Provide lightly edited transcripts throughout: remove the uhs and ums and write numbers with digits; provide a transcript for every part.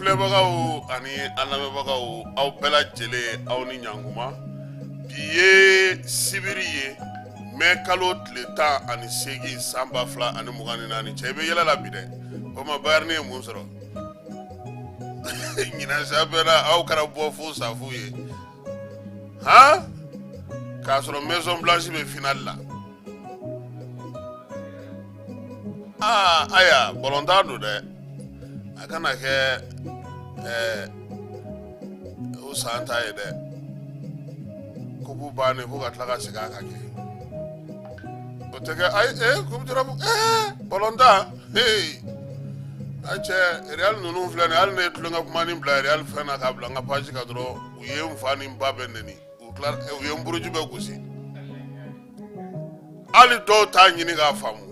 filɛbagaw ani an lamɛnbagaw, aw bɛɛ lajɛlen, aw ni ɲankuma. Bi ye sibiri ye, mɛ kalo tile 18, san 2024. Cɛ, i bɛ yɛlɛ la bi dɛ. O ma Bayern ye mun sɔrɔ ɲinan championnat? Aw kana bɔ fu sa fu ye han, k'a sɔrɔ Maison Blanche bɛ finale la. Aa, aya, bɔlɔntan don dɛ. A kana kɛ o san ta ye dɛ, kupu bannen ko ka tila ka segin a kan kɛ. O tɛ kɛ. Ayi, coupe d'Europe, bɔlɔntan, ee, a cɛ, Real ninnu filɛ nin ye. Hali ne ye tulonkɛ kumanin bila Real fɛn na k'a bila n ka page kan dɔrɔn, u ye n fa ni n ba bɛɛ neni, u tila u ye n buruju bɛɛ gosi. Hali dɔw t'a ɲini k'a faamu,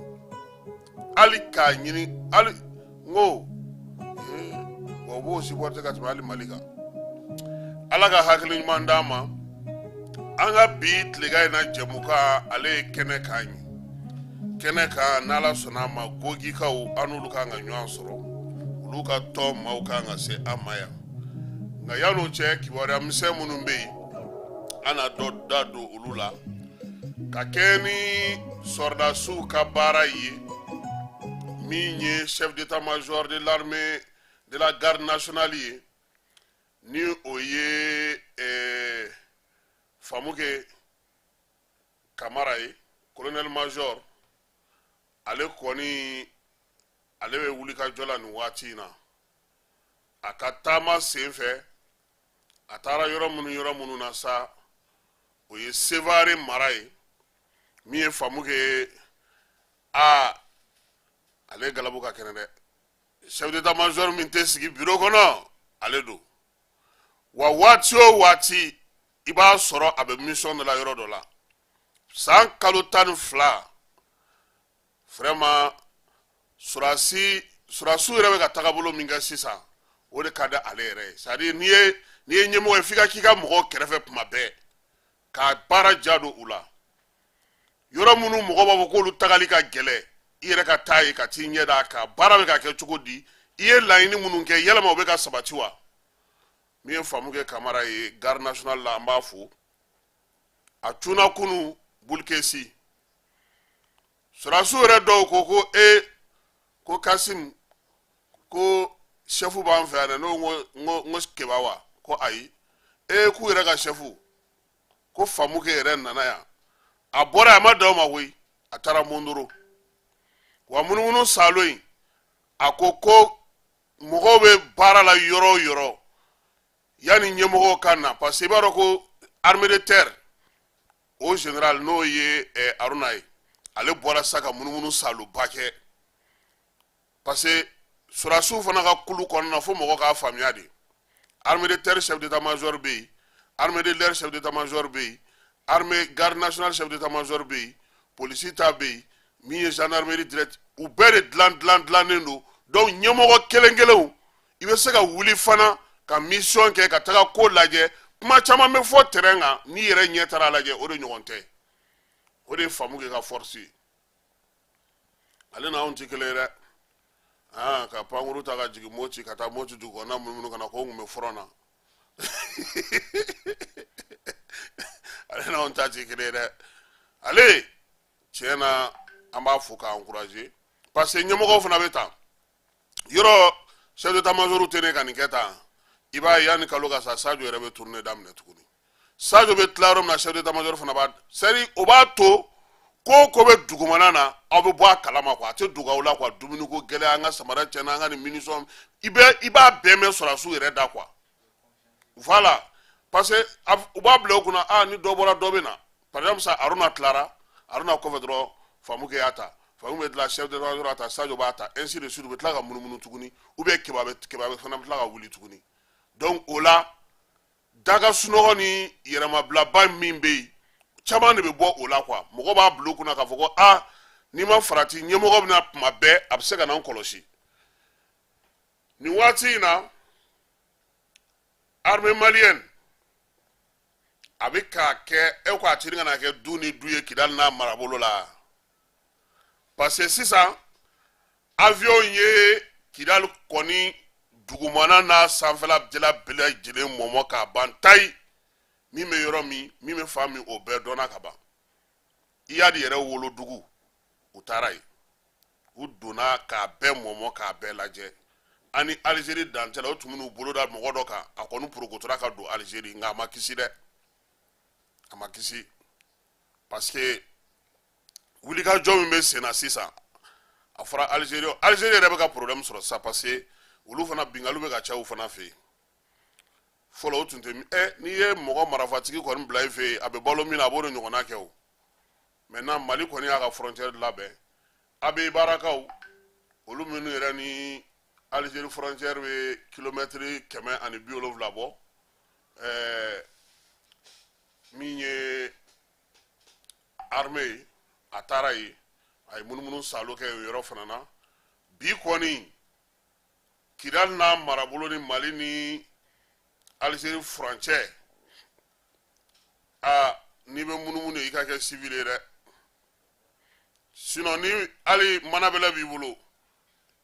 hali k'a ɲini, hali n ko wa u b'o supporter ka tɛmɛ hali Mali kan. Ala ka hakili ɲuman d'an ma. An ka bi tilegan in na jɛmukan, ale ye kɛnɛ kan ye. Kɛnɛ kan, n'Ala sɔnna a ma, Gogikaw, an n'olu kan ka ɲɔgɔn sɔrɔ, olu ka tɔn maaw kan ka se an ma yan. Nka yan'o cɛ, kibaruya misɛn minnu bɛ yen, an na dɔ da don olu la ka kɛɲɛ ni sɔrɔdasiw ka baara ye. Min ye chef d'état-major de l'armée de la garde nationale ye, ni o ye Famuke Kamara ye, colonel major, ale kɔni, ale bɛ wuli ka jɔ la nin waati in na. A ka taama sen fɛ, a taara yɔrɔ minnu na sa, o ye Sevare mara ye. Min ye Famuke, a ale galabu ka kɛnɛ dɛ. Chef d'état major min tɛ sigi bureau kɔnɔ, ale don wa. Waati o waati, i b'a sɔrɔ a bɛ mission dɔ la yɔrɔ dɔ la. San kalo 12, vraiment, surasiw yɛrɛ bɛ ka tagabolo min kɛ sisan, o de ka di ale yɛrɛ ye. c'est à dire n'i ye ɲɛmɔgɔ ye, f'i ka k'i ka mɔgɔw kɛrɛfɛ tuma bɛɛ ka baara ja don u la. Yɔrɔ minnu mɔgɔ b'a fɔ k'olu tagali ka gɛlɛn, i yɛrɛ ka taa yen ka t'i ɲɛ d'a kan, baara bɛ ka kɛ cogo di, i ye laɲini minnu kɛ, yalama o bɛ ka sabati wa? Min ye Famuke Kamara ye garde nationale la, an b'a fo. A cunna kunu Bulikesi. Sɔrɔdasiw yɛrɛ dɔw ko ko e ko Kasim, ko chef b'an fɛ yan dɛ. N'o ko n ko Keba wa? Ko ayi, e k'u yɛrɛ ka chef, ko Famuke yɛrɛ nana yan. A bɔra yan, a ma dan o ma koyi, a taara Mondoro wa. Munumunu salo in, a ko ko mɔgɔw bɛ baara la yɔrɔ o yɔrɔ, yanni ɲɛmɔgɔw ka na, parce que i b'a dɔn ko armée de terre, o général, n'o ye Aruna ye, ale bɔra sa ka munumunu saloba kɛ, parce que sɔrɔdasiw fana ka kulu kɔnɔna, fo mɔgɔ k'a faamuya de. Armée de terre chef d'état major bɛ yen, armée de l'air chef d'état major bɛ yen, armée garde nationale chef d'état major bɛ yen, polisi ta bɛ yen, min ye gendarmerie direct, u bɛɛ de dilan dilan dilannen don. Donc ɲɛmɔgɔ kelen kelenw, i bɛ se ka wuli fana ka mission kɛ, ka taga ko lajɛ. Kuma caman bɛ fɔ terrain kan, n'i yɛrɛ ɲɛ taara lajɛ, o de ɲɔgɔn tɛ. O de ye Famuke ka force ye. Ale n'anw tɛ kelen ye dɛ. Aa, ka pankuru ta ka jigin Moti, ka taa Moti dugu kɔnɔna munumunu ka na, ko n kun bɛ front na. Ale n'anw ta tɛ kelen ye dɛ. Ale, tiɲɛ na, an b'a fo k'a encourager, parce que ɲɛmɔgɔw fana bɛ tan. Yɔrɔ chef d'état major tɛ ne ka nin kɛ tan, i b'a ye, yanni kalo ka sa, Sadio yɛrɛ bɛ tournée daminɛ tuguni. Sadio bɛ tila yɔrɔ min na, chef d'état major fana b'a, c'est à dire o b'a to ko o ko bɛ dugumana na, aw bɛ bɔ a kalama quoi. A tɛ dogo aw la quoi. Dumuniko gɛlɛya, an ka samara tiɲɛna, an ka nin munition, i b'a bɛɛ mɛn sɔrɔdasiw yɛrɛ da quoi. Voilà, parce que u b'a bila u kunna, ah, ni dɔ bɔra, dɔ bɛ na. Par exemple sa, Aruna tilara, Aruna kɔfɛ dɔrɔn, Famuke y'a ta, Famu bɛ tila, chef d'état major y'a ta, Sadio b'a ta, ainsi de suite. U bɛ tila ka munumunu tuguni, ou bien Keba bɛ fana bɛ tila ka wuli tuguni. Donc o la, daga sunɔgɔ ni yɛrɛmabilaba min bɛ yen, caman de bɛ bɔ o la quoi. Mɔgɔ b'a bila u kunna k'a fɔ ko ah, n'i ma farati, ɲɛmɔgɔ bɛna tuma bɛɛ, a bɛ se ka na n kɔlɔsi. Nin waati in na, armée malienne, a bɛ k'a kɛ e ko a tiri ka na kɛ du ni du ye Kidali n'a marabolo la, parce que sisan avion ye Kidali kɔni Dugumana n'a sanfɛla jala bɛɛ lajɛlen mɔmɔ k'a ban tayi. Min bɛ yɔrɔ min, min bɛ fan min, o bɛɛ dɔnna ka ban. Iyadi yɛrɛ wolodugu, u taara yen, u donna k'a bɛɛ mɔmɔ, k'a bɛɛ lajɛ. Ani Alizeri dancɛ la, u tun bɛn'u bolo da mɔgɔ dɔ kan, a kɔni porokotora ka don Alizeri, nka a ma kisi dɛ, a ma kisi, parce que wulikajɔ min bɛ sen na sisan, a fɔra Alizeri, Alizeri yɛrɛ bɛ ka problème sɔrɔ sisan, parce que olu fana binkanniw bɛ ka caya u fana fɛ yen. Fɔlɔ o tun tɛ ɛ, n'i ye mɔgɔ marafatigi kɔni bila i fɛ yen, a bɛ balo min na, a b'o de ɲɔgɔnna kɛ. O maintenant, Mali kɔni y'a ka frontière labɛn. Abeyibarakaw, olu minnu yɛrɛ ni Alizeri frontière bɛ kilomɛtiri 170 bɔ, min ye armée ye, a taara yen, a ye munumunu salo kɛ o yɔrɔ fana na. Bi kɔni, Kidali n'a marabolo ni Mali ni Alizeri furancɛ, aa, n'i bɛ munumunu, i ka kɛ civil ye dɛ, sinon ni hali manabɛlɛ b'i bolo,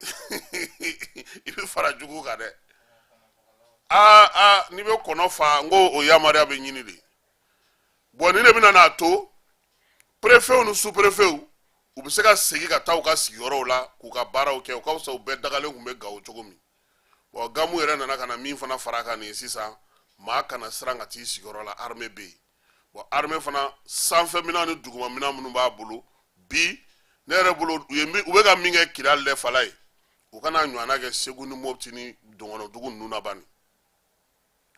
i bɛ fara jugu kan dɛ. Aa aa, n'i bɛ kɔnɔ fa, n ko o yamaruya bɛ ɲini de. Bon, nin de bɛna n'a to préfetw ni sous-préfetw, u bɛ se ka segin ka taa u ka sigiyɔrɔw la k'u ka baaraw kɛ. O ka fisa u bɛɛ dagalen tun bɛ Gawo cogo min. Bon, Gamu yɛrɛ nana ka na min fana fara a kan nin ye sisan, maa kana siran ka t'i sigiyɔrɔ la, armée bɛ yen. Bon, armée fana, sanfɛminɛn ni dugumaminɛn minnu b'a bolo bi, ne yɛrɛ bolo, u ye u bɛ ka min kɛ Kidali dɛ, fala ye, u kana ɲɔgɔnna kɛ Segu ni Mopti ni dɔgɔnɔdugu ninnu na bani.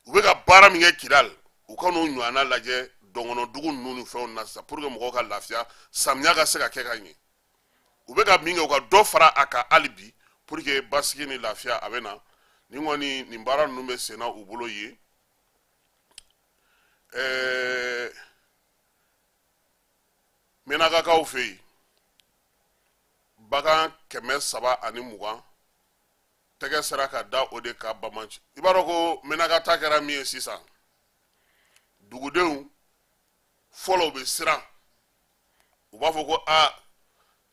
U bɛ ka baara min kɛ Kidali, u ka n'o ɲɔgɔnna lajɛ dɔgɔnɔdugu ninnu ni fɛnw na sisan, pour que mɔgɔw ka lafiya, samiya ka se ka kɛ ka ɲɛ. U bɛ ka min kɛ, u ka dɔ fara a kan hali bi, pour que basigi ni lafiya a bɛ na. Nin kɔni, nin baara ninnu bɛ senna u bolo yen. Menakakaw fɛ yen, bagan 320 tɛgɛ sera ka da o de kan Bamanci. I b'a dɔn ko Menaka ta kɛra min ye sisan, dugudenw fɔlɔ u bɛ siran, u b'a fɔ ko aa,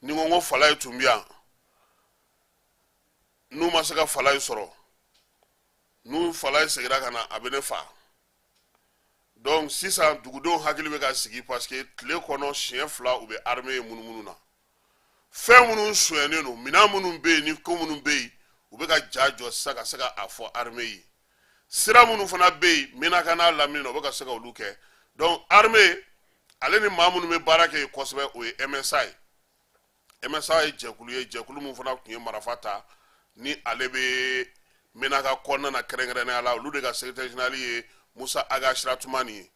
ni ko Falaye tun bɛ yan, n'u ma se ka Falaye sɔrɔ, n'u Falaye seginna ka na, a bɛ ne fa. Donc sisan dugudenw hakili bɛ ka sigi, parce que tile kɔnɔ siɲɛ fila u bɛ armée ye munumunu na. Fɛn minnu sonyɛnen don, minɛn minnu bɛ yen ni ko minnu bɛ yen, u bɛ ka ja jɔ sisan ka se ka a fɔ armée ye. Sira minnu fana bɛ yen Menaka n'a lamini na, u bɛ ka se ka olu kɛ. Donc armée ale ni maa minnu bɛ baara kɛ yen kosɛbɛ, o ye MSA ye. MSA ye jɛkulu ye, jɛkulu min fana tun ye marifa ta ni ale bɛ Menaka kɔnɔna na kɛrɛnkɛrɛnnenya la. Olu de ka secrétaire général ye Musa Aga Siratumani ye.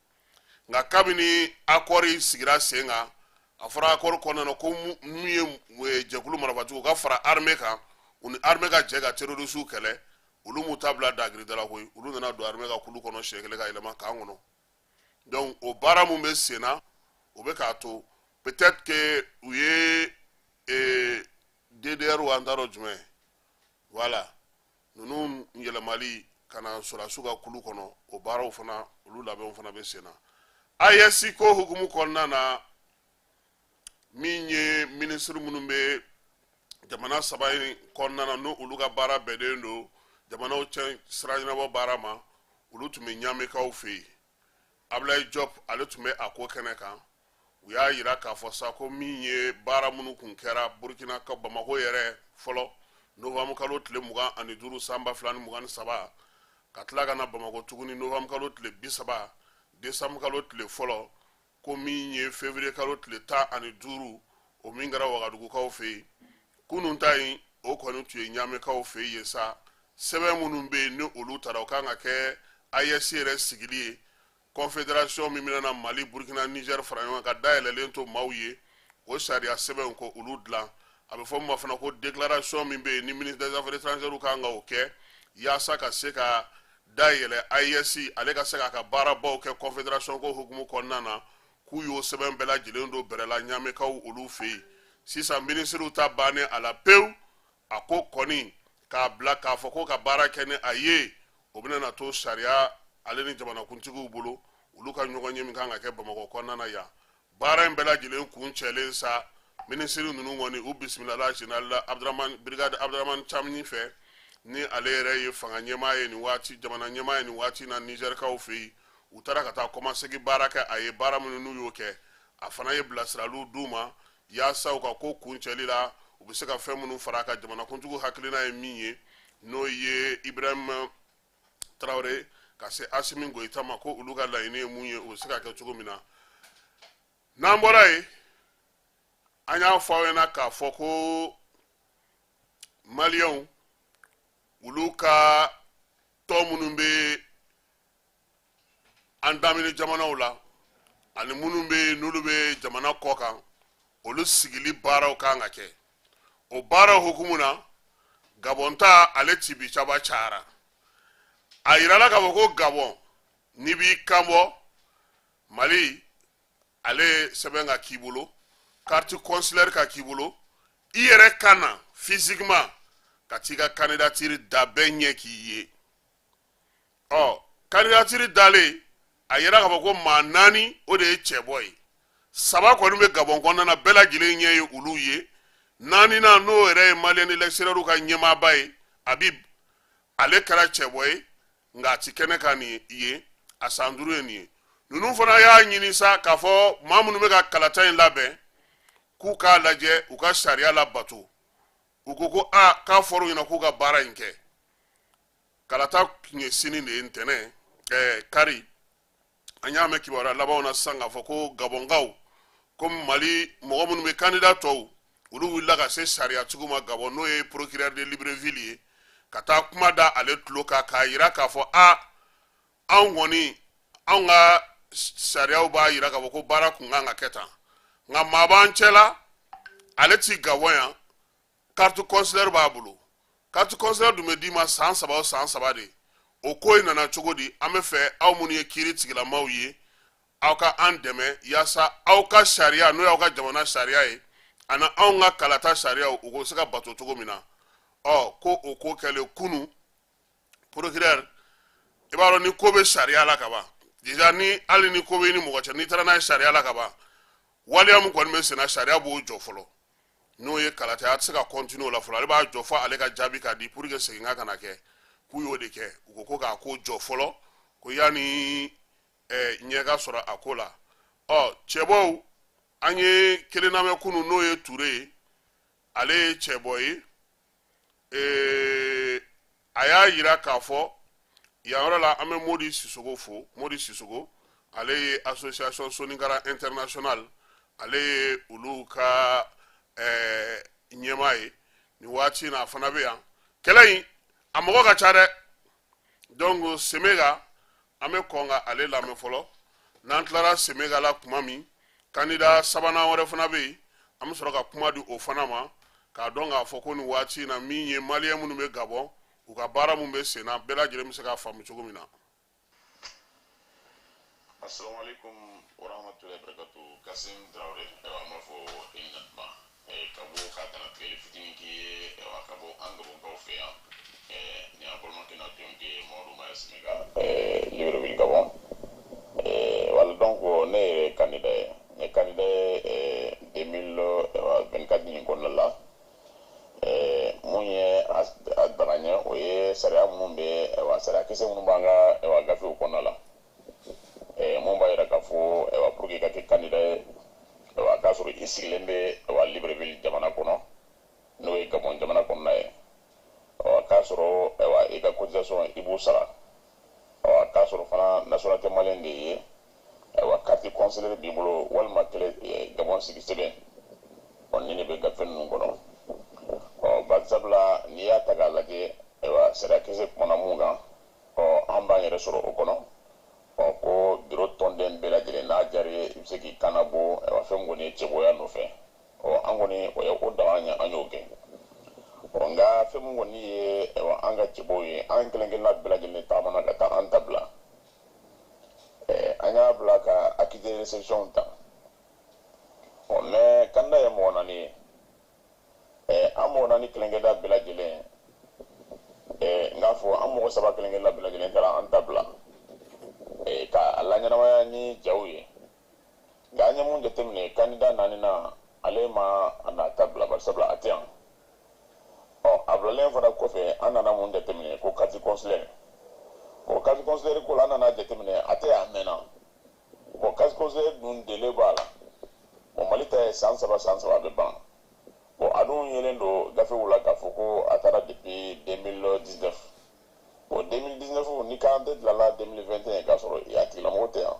Nka kabini accord sigira sen kan, a fɔra accord kɔnɔna na ko min ye jɛkulu marifatigiw ka fara armée kan, u ni armée ka jɛ ka terrorisiw kɛlɛ, olu m'u ta bila dagirida la koyi. Olu nana don armée ka kulu kɔnɔ siɲɛ kelen ka yɛlɛma camp kɔnɔ. Donc o baara mun bɛ sen na, o bɛ k'a to peut-être que u ye DDR, an t'a dɔn jumɛn, voilà, ninnu yɛlɛmali ka na sɔrɔdasiw ka kulu kɔnɔ, o baaraw fana, olu labɛnw fana bɛ sen na. AES ko hukumu kɔnɔna na, min ye minisiri minnu bɛ jamana saba in kɔnɔna na, n'o olu ka baara bɛnnen don jamanaw cɛ sira ɲɛnabɔ baara ma, olu tun bɛ Ɲamekaw fɛ yen. Abulayi Jɔp, ale tun bɛ a ko kɛnɛ kan. U y'a yira k'a fɔ sa ko min ye baara minnu kun kɛra Burkina ka Bamako yɛrɛ fɔlɔ novembre kalo tile 25 san 2023, ka tila ka na Bamako tuguni novembre kalo tile 30, décembre kalo tile fɔlɔ, ko min ye février kalo tile 15, o min kɛra Wagadugukaw fɛ yen, kunun ta in, o kɔni tun ye Ɲamekaw fɛ yen sa. Sɛbɛn minnu bɛ yen ni olu taara, o kan ka kɛ AES yɛrɛ sigili ye, confédération min bɛna Mali, Burkina, Niger fara ɲɔgɔn kan, ka dayɛlɛlen to maaw ye, o sariya sɛbɛnw ko olu dilan. A bɛ fɔ min ma fana ko déclaration min bɛ yen ni ministre des affaires étrangères kan ka o kɛ yaasa ka se ka dayɛlɛ AES ale ka se k'a ka baarabaw kɛ confédération ko hukumu kɔnɔna na, k'u y'o sɛbɛn bɛɛ lajɛlen don bɛrɛ la Ɲamekaw olu fɛ yen. Sisan minisiriw ta bannen a la pewu, a ko kɔni k'a bila k'a fɔ ko ka baara kɛ ni a ye, o bɛna na to sariya ale ni jamanakuntigiw bolo, olu ka ɲɔgɔn ye min kan ka kɛ Bamakɔ kɔnɔna na yan. Baara in bɛɛ lajɛlen kun cɛlen sa, minisiri ninnu kɔni u bisimilala général Abdramane, brigade Abdramane Tchani fɛ. Ni ale yɛrɛ ye fanga ɲɛmaa ye nin waati, jamana ɲɛmaa ye nin waati na Nizɛrikaw fɛ yen, u taara ka taa kɔmasegin baara kɛ a ye. Baara minnu n'u y'o kɛ, a fana ye bilasiraliw d'u ma yaasa u ka ko kuncɛli la, u bɛ se ka fɛn minnu fara a kan. Jamanakuntigi hakilina ye min ye, n'o ye Ibrahim Traoré ka se Asimi Goyita ma, ko olu ka laɲini ye mun ye, u bɛ se ka kɛ cogo min na. N'an bɔra yen, an y'a fɔ aw ɲɛna k'a fɔ ko maliyɛnw, olu ka tɔn minnu bɛ an damini jamanaw la ani minnu bɛ yen n'olu bɛ jamana kɔ kan, olu sigili baaraw kan ka kɛ. O baaraw hukumu na, Gabɔn ta, ale tibi caba cayara. A yirala k'a fɔ ko Gabɔn, n'i b'i kan bɔ Mali, ale sɛbɛn ka k'i bolo, carte consulaire ka k'i bolo, i yɛrɛ ka na physiquement ka t'i ka candidature da, bɛɛ ɲɛ k'i ye. Ɔ, candidature dalen, a yira k'a fɔ ko maa naani, o de ye cɛbɔ ye. Saba kɔni bɛ Gabɔn kɔnɔna na, bɛɛ lajɛlen ɲɛ ye olu ye. Naaninan, n'o yɛrɛ ye malien de l'extérieur ka ɲɛmaaba ye, Habib, ale kɛra cɛbɔ ye, nka a ti kɛnɛ kan nin ye, a san 5 ye nin ye. Ninnu fana y'a ɲini sa k'a fɔ maa minnu bɛ ka kalata in labɛn, k'u k'a lajɛ u ka sariya labato. U ko ko a k'a fɔr'u ɲɛna k'u ka baara in kɛ. Kalata tun ye sini de ye, ntɛnɛn, kari. An y'a mɛn kibaruya labanw na sisan k'a fɔ ko Gabɔnkaw, ko Mali mɔgɔ minnu bɛ kandida tɔw, olu wulila ka se sariyatigiw ma Gabɔn, n'o ye procureur de Libreville ye, ka taa kuma da ale tulo kan k'a yira k'a fɔ a anw kɔni, anw ka sariyaw b'a yira k'a fɔ ko baara kun kan ka kɛ tan, nka maa b'an cɛ la, ale ti Gabɔn yan, carte consulaire b'a bolo. Carte consulaire dun bɛ d'i ma san 3 o san 3 de. O ko in nana cogo di? An bɛ fɛ aw minnu ye kiiri tigilamaw ye, aw ka an dɛmɛ yaasa aw ka sariya, n'o y'aw ka jamana sariya ye, ani anw ka kalata sariyaw, u k'o se ka bato cogo min na. Ɔ, ko o ko kɛlen kunu, procureur, i b'a dɔn ni ko bɛ sariya la ka ban déjà, ni hali ni ko bɛ i ni mɔgɔ cɛ, n'i taara n'a ye sariya la ka ban, waleya min kɔni bɛ senna, sariya b'o jɔ fɔlɔ. N'o ye kalata ye, a tɛ se ka continuer o la fɔlɔ, ale b'a jɔ fɔ ale ka jaabi ka di pour que segin ka kana kɛ. K'u y'o de kɛ, u ko ko k'a ko jɔ fɔlɔ, ko yanni ɲɛ ka sɔrɔ a ko la. Ɔ, cɛbɔw, an ye kelen lamɛn kunu, n'o ye Ture ye. Ale ye cɛbɔ ye. A y'a yira k'a fɔ yan yɔrɔ la, an bɛ Modi Sisogo fo. Modi Sisogo, ale ye association Soninkara international, ale ye olu ka ɲɛmaa ye nin waati in na. A fana bɛ yan. Kɛlɛ in a mɔgɔ ka ca dɛ. Donc Semega, an bɛ kɔn ka ale lamɛn fɔlɔ. N'an tilara Semega la tuma min, kandida sabanan wɛrɛ fana bɛ yen, an bɛ sɔrɔ ka kuma di o fana ma, k'a dɔn k'a fɔ ko nin waati in na, min ye maliyɛn minnu bɛ Gabɔn, u ka baara min bɛ sen na, bɛɛ lajɛlen bɛ se k'a faamu cogo min na. Assalamu alaikum warahmatullahi wabarakatuh. Kasim Traoré, ayiwa, an b'a fɔ e ni natuma ka bɔ ka dannatigɛli fitinin k'i ye, ayiwa, ka bɔ an Gabɔnkaw fɛ yan. Ni an balimakɛ n'a denkɛ Mamadu Maya Semega, Libreville, Gabon. Voilà, donc ne yɛrɛ ye candidat ye, ne candidat ye 2024 nin kɔnɔna la. Mun ye a daga ɲɛ, o ye sariya minnu bɛ, ayiwa, sariya kisɛ minnu b'an ka, ayiwa, gafew kɔnɔna la, mun b'a yira k'a fɔ, ayiwa, pour que i ka kɛ candidat ye, ayiwa, k'a sɔrɔ i sigilen bɛ, ayiwa, Libreville jamana kɔnɔ, n'o ye Gabon jamana kɔnɔna ye, ayiwa, k'a sɔrɔ, ayiwa, i ka cotisation i b'o sara, ayiwa, k'a sɔrɔ fana nationalité malien de ye, ayiwa, carte consulaire b'i bolo walima kɛlɛ Gabon sigi sɛbɛn. Ɔ, nin de bɛ gafe ninnu kɔnɔ. Ɔ, barisabula n'i y'a ta k'a lajɛ, ayiwa, sariya kisɛ kumana mun kan, ɔ, an b'an yɛrɛ sɔrɔ o kɔnɔ. Ɔ, ko biro tɔnden bɛɛ lajɛlen, n'a diyara i ye, i bɛ se k'i kan bɔ, ayiwa, fɛn min kɔni ye cɛbɔya nɔfɛ. Ɔ, an kɔni o ye o dama ɲɛ, an y'o kɛ. Ɔ, nka fɛn min kɔni ye, ayiwa, an ka cɛbɔw ye, an kelen kelenna bɛɛ lajɛlen taamana ka taa an ta bila. An y'a bila ka accusé de réception ta. Ɔ, mais candidat ye mɔgɔ naani ye. An mɔgɔ naani kelen kelenna bɛɛ lajɛlen, n k'a fɔ an mɔgɔ saba kelen kelenna bɛɛ lajɛlen taara an ta bila ka a laɲɛnamaya ni jaw ye. Nka an ye mun jateminɛ, candidat naaninan, ale ma a n'a ta bila, barisabula a tɛ yan. Ɔ, a bilalen fana kɔfɛ kɔfɛ, an nana mun jateminɛ? Ko carte consulaire. Bon, carte consulaire ko la, an nana jateminɛ, a tɛ a mɛnna. Bon, carte consulaire dun, délai b'a la. Bon, Mali ta ye san 3, san 3 bɛ ban. Bon, a dun yelen don gafew la k'a fɔ ko a taara depuis 2019. Bon, 2019 ni carte dilanna 2021, k'a sɔrɔ a tigilamɔgɔ tɛ yan.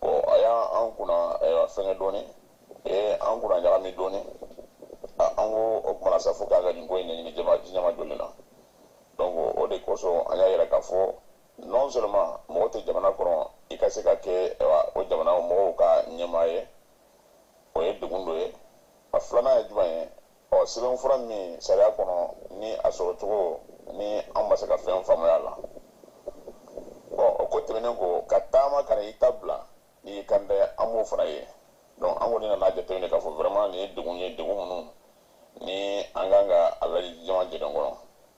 Bon, a y'an kunna fɛngɛ dɔɔni, an kunna ɲagami dɔɔni. An ko o kumana sa, fo k'a ka nin ko in ɲɛɲini jama ji ɲama joli la. Donc o de kosɔn, an y'a yira k'a fɔ non seulement mɔgɔ tɛ jamana kɔnɔ, i ka se ka kɛ o jamana mɔgɔw ka ɲɛmaa ye, o ye degun dɔ ye. A filanan ye jumɛn ye? Ɔ, sɛbɛnfura min sariya kɔnɔ ni a sɔrɔ cogo ni an ma se ka fɛn faamuya la. Bon, o ko tɛmɛnen kɔ, ka taama ka na i ta bila n'i ye candidat ye, an b'o fana ye. Donc an kɔni nana jateminɛ k'a fɔ vraiment nin ye degun ye, degun minnu ni an kan ka a lajɛ jama jɛlen kɔnɔ.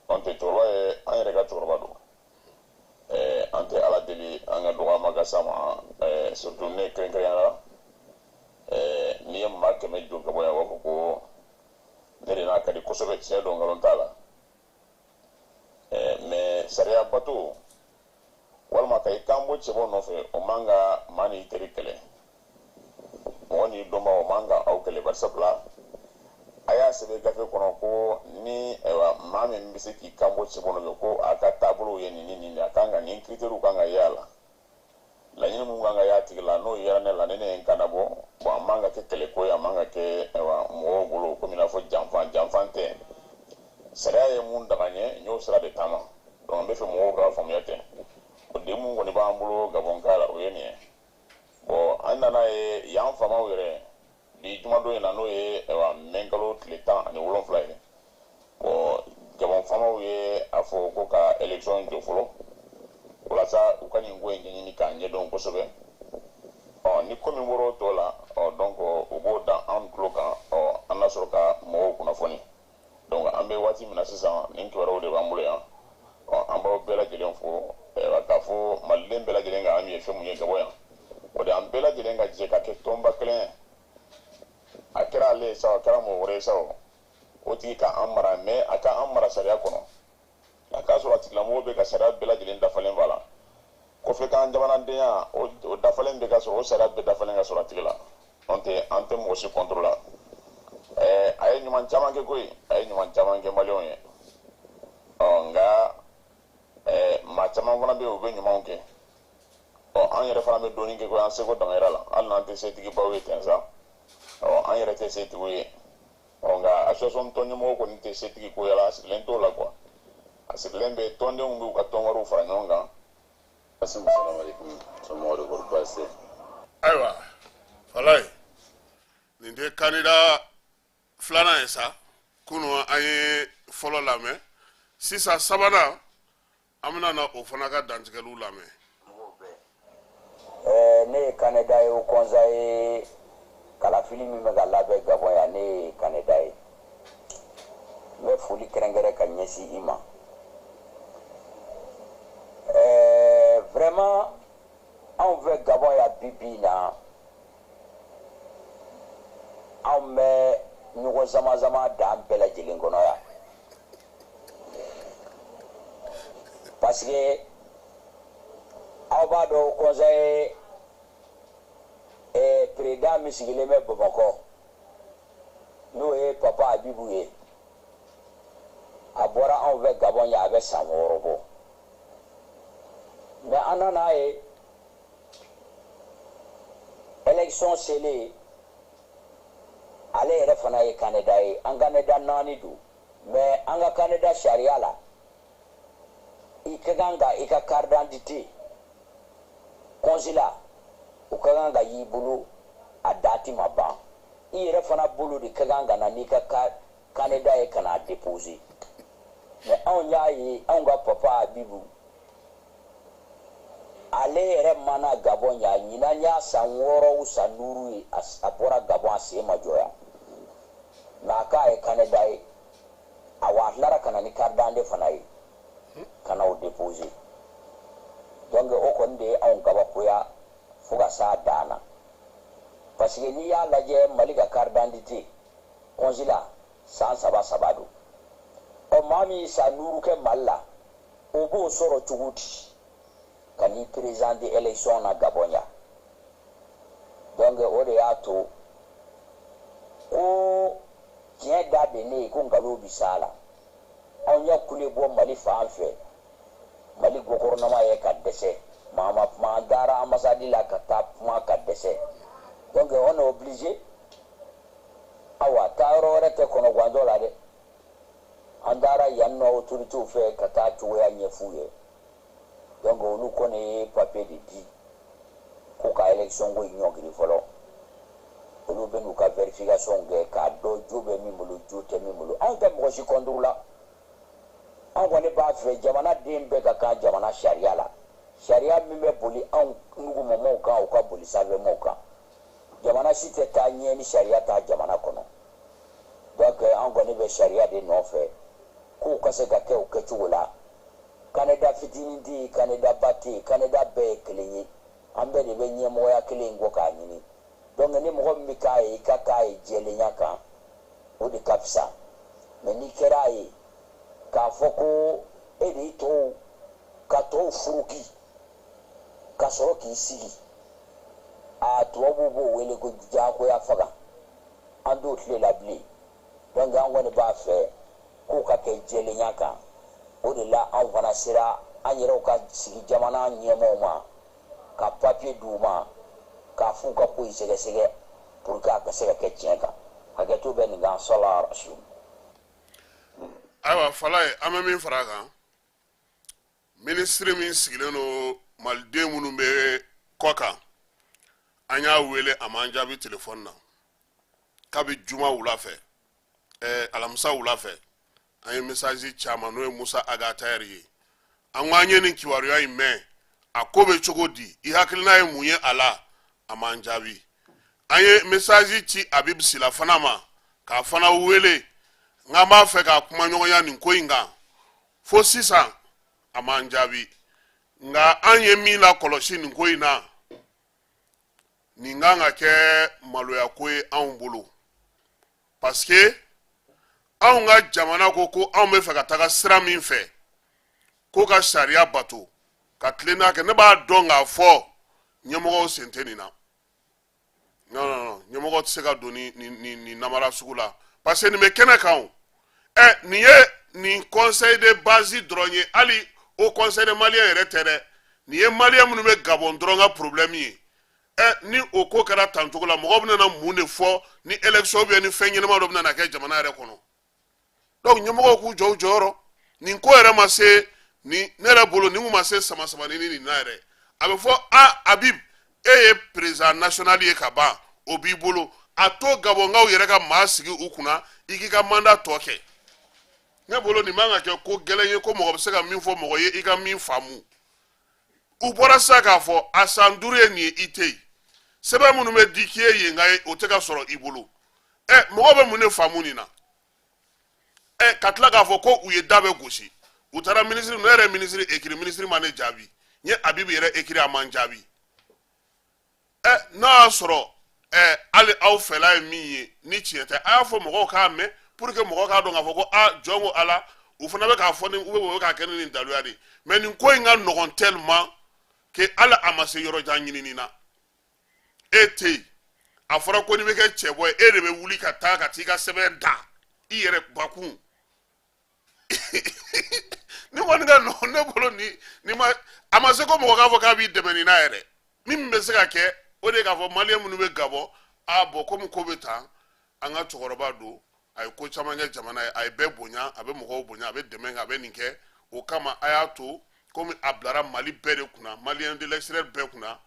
N'o tɛ, cɛkɔrɔba ye an yɛrɛ ka cɛkɔrɔba don. An tɛ Ala deli an ka dɔgɔyama ka s'a ma, surtout ne kɛrɛnkɛrɛnnenya la. N'i ye maa 100 jɔ ka bɔ yan, u b'a fɔ ko ne de n'a ka di kosɛbɛ. Tiɲɛ don, nkalon t'a la. Mais sariya bato walima ka i kan bɔ cɛbɔ nɔfɛ, o man ka maa n'i teri kɛlɛ, mɔgɔ n'i dɔnba, o man ka aw kɛlɛ. Bari sabula a y'a sɛbɛn gafe kɔnɔ ko ni ayiwa maa min bɛ se k'i kan bɔ cɛbɔ nɔfɛ, ko a ka taabolow ye nin ni nin de, a kan ka nin critères kan ka ye a la, laɲini mun kan ka y'a tigi la, n'o yera ne la, ni ne ye n kan bɔ. Bon, a man ka kɛ kɛlɛko ye, a man ka kɛ ayiwa mɔgɔw bolo komi i n'a fɔ janfan. Janfan tɛ. Sariya ye mun daga n ye, n y'o sira de taama. Donc n bɛ fɛ mɔgɔw ka faamuya tɛ. O den mun kɔni b'an bolo Gabɔn ka la, o ye nin ye. Bon, an nana ye yan faamaw yɛrɛ bi jumadon in na, n'o ye ayiwa mɛnkalo tile 17 ye. Bon, Gabɔn faamaw ye a fɔ ko ka élection jɔ fɔlɔ walasa u ka nin ko in ɲɛɲini k'a ɲɛdɔn kosɛbɛ. Ɔ, ni ko min bɔra o tɔ la, ɔ, donc u b'o da an tulo kan. Ɔ, an na sɔrɔ ka mɔgɔw kunnafoni. Donc an bɛ waati min na sisan, nin kibaruyaw de b'an bolo yan. Ɔ, an b'aw bɛɛ lajɛlen fo k'a fɔ Maliden bɛɛ lajɛlen ka an ye fɛn mun ye Gabɔn yan, o de an bɛɛ lajɛlen ka jɛ ka kɛ tɔnba kelen ye. A kɛra ale ye sa o, a kɛra mɔgɔ wɛrɛ ye sa o, o tigi ka an mara, mais a ka an mara sariya kɔnɔ. A k'a sɔrɔ a tigilamɔgɔ bɛ ka sariya bɛɛ lajɛlen dafalen b'a la. Kɔfɛ k'an jamanadenya o dafalen bɛ ka sɔrɔ, o sariya bɛɛ dafalen ka sɔrɔ a tigi la. N'o tɛ, an tɛ mɔgɔ si contre la. A ye ɲuman caman kɛ koyi, a ye ɲuman caman kɛ Maliyɛnw ye. Ɔ, nka maa caman fana bɛ yen, u bɛ ɲumanw kɛ. Ɔ, an yɛrɛ fana bɛ dɔɔnin kɛ koyi, an seko damayira la, hali n'an tɛ setigibaw ye ten sa. Ɔ, an yɛrɛ tɛ setigiw ye. Ɔ, nka association tɔn ɲɛmɔgɔ kɔni tɛ setigi ko yala, a sigilen t'o la quoi. A sigilen bɛ tɔndenw b'u ka tɔn wariw fara ɲɔgɔn kan. Assalamu somɔgɔw de, kɔri baasi tɛ? Ayiwa Falaye, nin tɛ candidat filanan ye sa. Kunu an ye fɔlɔ lamɛn, sisan sabanan, an bɛna na o fana ka dantigɛliw lamɛn. Ne ye candidat ye o conseil kalafili min bɛ ka labɛn Gabɔn yan, ne ye candidat ye. N bɛ foli kɛrɛnkɛrɛn ka ɲɛsin i ma. Vraiment, anw fɛ Gabɔn yan bi bi in na, anw bɛ ɲɔgɔn sama sama dan bɛɛ lajɛlen kɔnɔ yan, parce que aw b'a dɔn, conseil président min sigilen bɛ Bamakɔ, n'o ye Papa Abibu ye, a bɔra anw fɛ Gabɔn yan, a bɛ san 6 bɔ. Mais an nana ye, élection selen, ale yɛrɛ fana ye candidat ye. An candidat naani don, mais an ka candidat sariya la, i ka kan ka i ka carte d'identité consulat, o ka kan ka y'i bolo, a date ma ban. I yɛrɛ fana bolo de ka kan ka na n'i ka candidat ye ka n'a déposer. Mais anw y'a ye, anw ka Papa Abibu, ale yɛrɛ mana Gabɔn yan ɲinan y'a san 6 o san 5 ye, a bɔra Gabɔn, a sen ma jɔ yan. Mais a k'a ye candidat ye. Awa, a tilara ka na ni carte d'identité fana ye ka na o déposer. Donc o kɔni de ye anw kabakoya fo ka s'a dan na, parce que n'i y'a lajɛ, Mali ka carte d'identité consulat, san 3 3 don. Ɔ, maa min ye san 5 kɛ Mali la, o b'o sɔrɔ cogo di ka n'i présenter élection na Gabon yan? Donc o de y'a to ko tiɲɛ da bɛ ne ye ko nkalon bɛ s'a la. Anw ya kule bɔ Mali fan fɛ, Mali gouvernement ye ka dɛsɛ, maa ma kuma, an taara ambassade la ka taa kuma ka dɛsɛ. Donc on est obligé, awa taa yɔrɔ wɛrɛ tɛ kɔnɔgwandɔ la dɛ. An taara yan nɔ autorités fɛ ka taa cogoya ɲɛf'u ye. Donc olu kɔni ye papier de di ko ka élection ko in ɲɔngiri fɔlɔ. Olu bɛ n'u ka vérification kɛ k'a dɔn jo bɛ min bolo, jo tɛ min bolo. Anw tɛ mɔgɔ si contre la. Anw kɔni b'a fɛ jamana den bɛɛ ka kan jamana sariya la. Sariya min bɛ boli anw nugumamaw kan, o ka boli sanfɛmaw kan. Jamana si tɛ taa ɲɛ ni sariya t'a jamana kɔnɔ. Donc an kɔni bɛ sariya de nɔfɛ k'o ka se ka kɛ o kɛcogo la. Candidat fitinin tɛ yen, candidat ba tɛ yen, candidat bɛɛ ye kelen ye. An bɛɛ de bɛ ɲɛmɔgɔya kelen in kɔ k'a ɲini. Donc ni mɔgɔ min bɛ k'a ye, i ka k'a ye jɛlenya kan, o de ka fisa. Mais n'i kɛra a ye k'a fɔ ko e de y'i tɔw ka tɔw furuki ka sɔrɔ k'i sigi, a tubabuw b'o wele ko diyagoya faga. An t'o tile la bilen. Donc an kɔni b'a fɛ k'o ka kɛ jɛlenya kan. O de la anw fana sera an yɛrɛw ka sigi jamana ɲɛmaaw ma ka papier d'u ma k'a f'u ka ko in sɛgɛsɛgɛ pour que a ka se ka kɛ tiɲɛ kan. Hakɛto bɛ nin kan, sɔla rasul. Ayiwa Falaye, an bɛ min fara a kan, minisiri min sigilen don maliden minnu bɛ kɔ kan, an y'a wele, a m'an jaabi telefɔni na kabi juma wula fɛ, alamisa wula fɛ. An ye message caman, n'o ye Musa Agatayɛri ye. An ko an ye nin kibaruya in mɛn, a ko bɛ cogo di, i hakilina ye mun ye a la? A m'an jaabi. An ye message ci Habib Sila fana ma k'a fana wele n'an b'a fɛ k'a kuma ɲɔgɔnya nin ko in kan, fo sisan a m'an jaabi. Nka an ye min lakɔlɔsi nin ko in na, nin kan ka kɛ maloya ko ye anw bolo, parce que anw ka jamana ko ko anw bɛ fɛ ka taga sira min fɛ, ko ka sariya bato ka tilennenya kɛ. Ne b'a dɔn k'a fɔ ɲɛmɔgɔw sen tɛ nin na. Non, non, non, ɲɛmɔgɔ tɛ se ka don ni ni ni ni namara sugu la, parce que nin bɛ kɛnɛ kan o. Nin ye nin conseil de base dɔrɔn ye, hali o conseil de malien yɛrɛ tɛ dɛ. Nin ye malien minnu bɛ Gabon dɔrɔn ka problème ye. Ni o ko kɛra tan cogo la, mɔgɔw bɛna mun de fɔ ni élection ou bien ni fɛn ɲɛnama dɔ bɛna na kɛ jamana yɛrɛ kɔnɔ? Donc ɲɛmɔgɔw k'u jɔ u jɔyɔrɔ. Nin ko yɛrɛ ma se ni ne yɛrɛ bolo, nin kun ma se sama samani ni nin na yɛrɛ. A bɛ fɔ a Habib, e ye président national ye ka ban, o b'i bolo, a to Gabɔnkaw yɛrɛ ka maa sigi u kunna, i k'i ka mandat tɔ kɛ. Ne bolo nin man ka kɛ ko gɛlɛn ye, ko mɔgɔ bɛ se ka min fɔ mɔgɔ ye i ka min faamu. U bɔra sisan k'a fɔ a san 5 ye nin ye, i tɛ yen, sɛbɛn minnu bɛ di k'i ye yen ka ye, o tɛ ka sɔrɔ i bolo. Mɔgɔ bɛ mun de faamu nin na? Ka tila k'a fɔ ko u ye da bɛɛ gosi, u taara minisiri, ne yɛrɛ minisiri écrit, minisiri ma ne jaabi. N ye Habib yɛrɛ écrit, a ma n jaabi. N'a y'a sɔrɔ hali aw fɛla ye min ye, ni tiɲɛ tɛ, a y'a fɔ mɔgɔw k'a mɛn pour que mɔgɔw k'a dɔn k'a fɔ ko a jɔn ko Ala, u fana bɛ k'a fɔ ni u bɛ k'a kɛ ni nin daluya de ye. Mais nin ko in ka nɔgɔn tellement que hali a ma se yɔrɔ jan ɲinini na. E tɛ yen, a fɔra ko n'i bɛ kɛ cɛbɔ ye, e de bɛ wuli ka taa ka t'i ka sɛbɛn da i yɛrɛ bakun. Ni kɔni ka nɔgɔn ne bolo, ni ma a ma se ko mɔgɔ k'a fɔ k'a b'i dɛmɛ nin na yɛrɛ. Min bɛ se ka kɛ, o de ye k'a fɔ malien minnu bɛ Gabɔn, a bɔn komi ko bɛ tan, an ka cɛkɔrɔba don, a ye ko caman kɛ jamana ye, a ye bɛɛ bonya, a bɛ mɔgɔw bonya, a bɛ dɛmɛ kɛ, a bɛ nin kɛ, o kama a y'a to komi a bilara Mali bɛɛ de kunna, malien de l'extérieur bɛɛ kunna,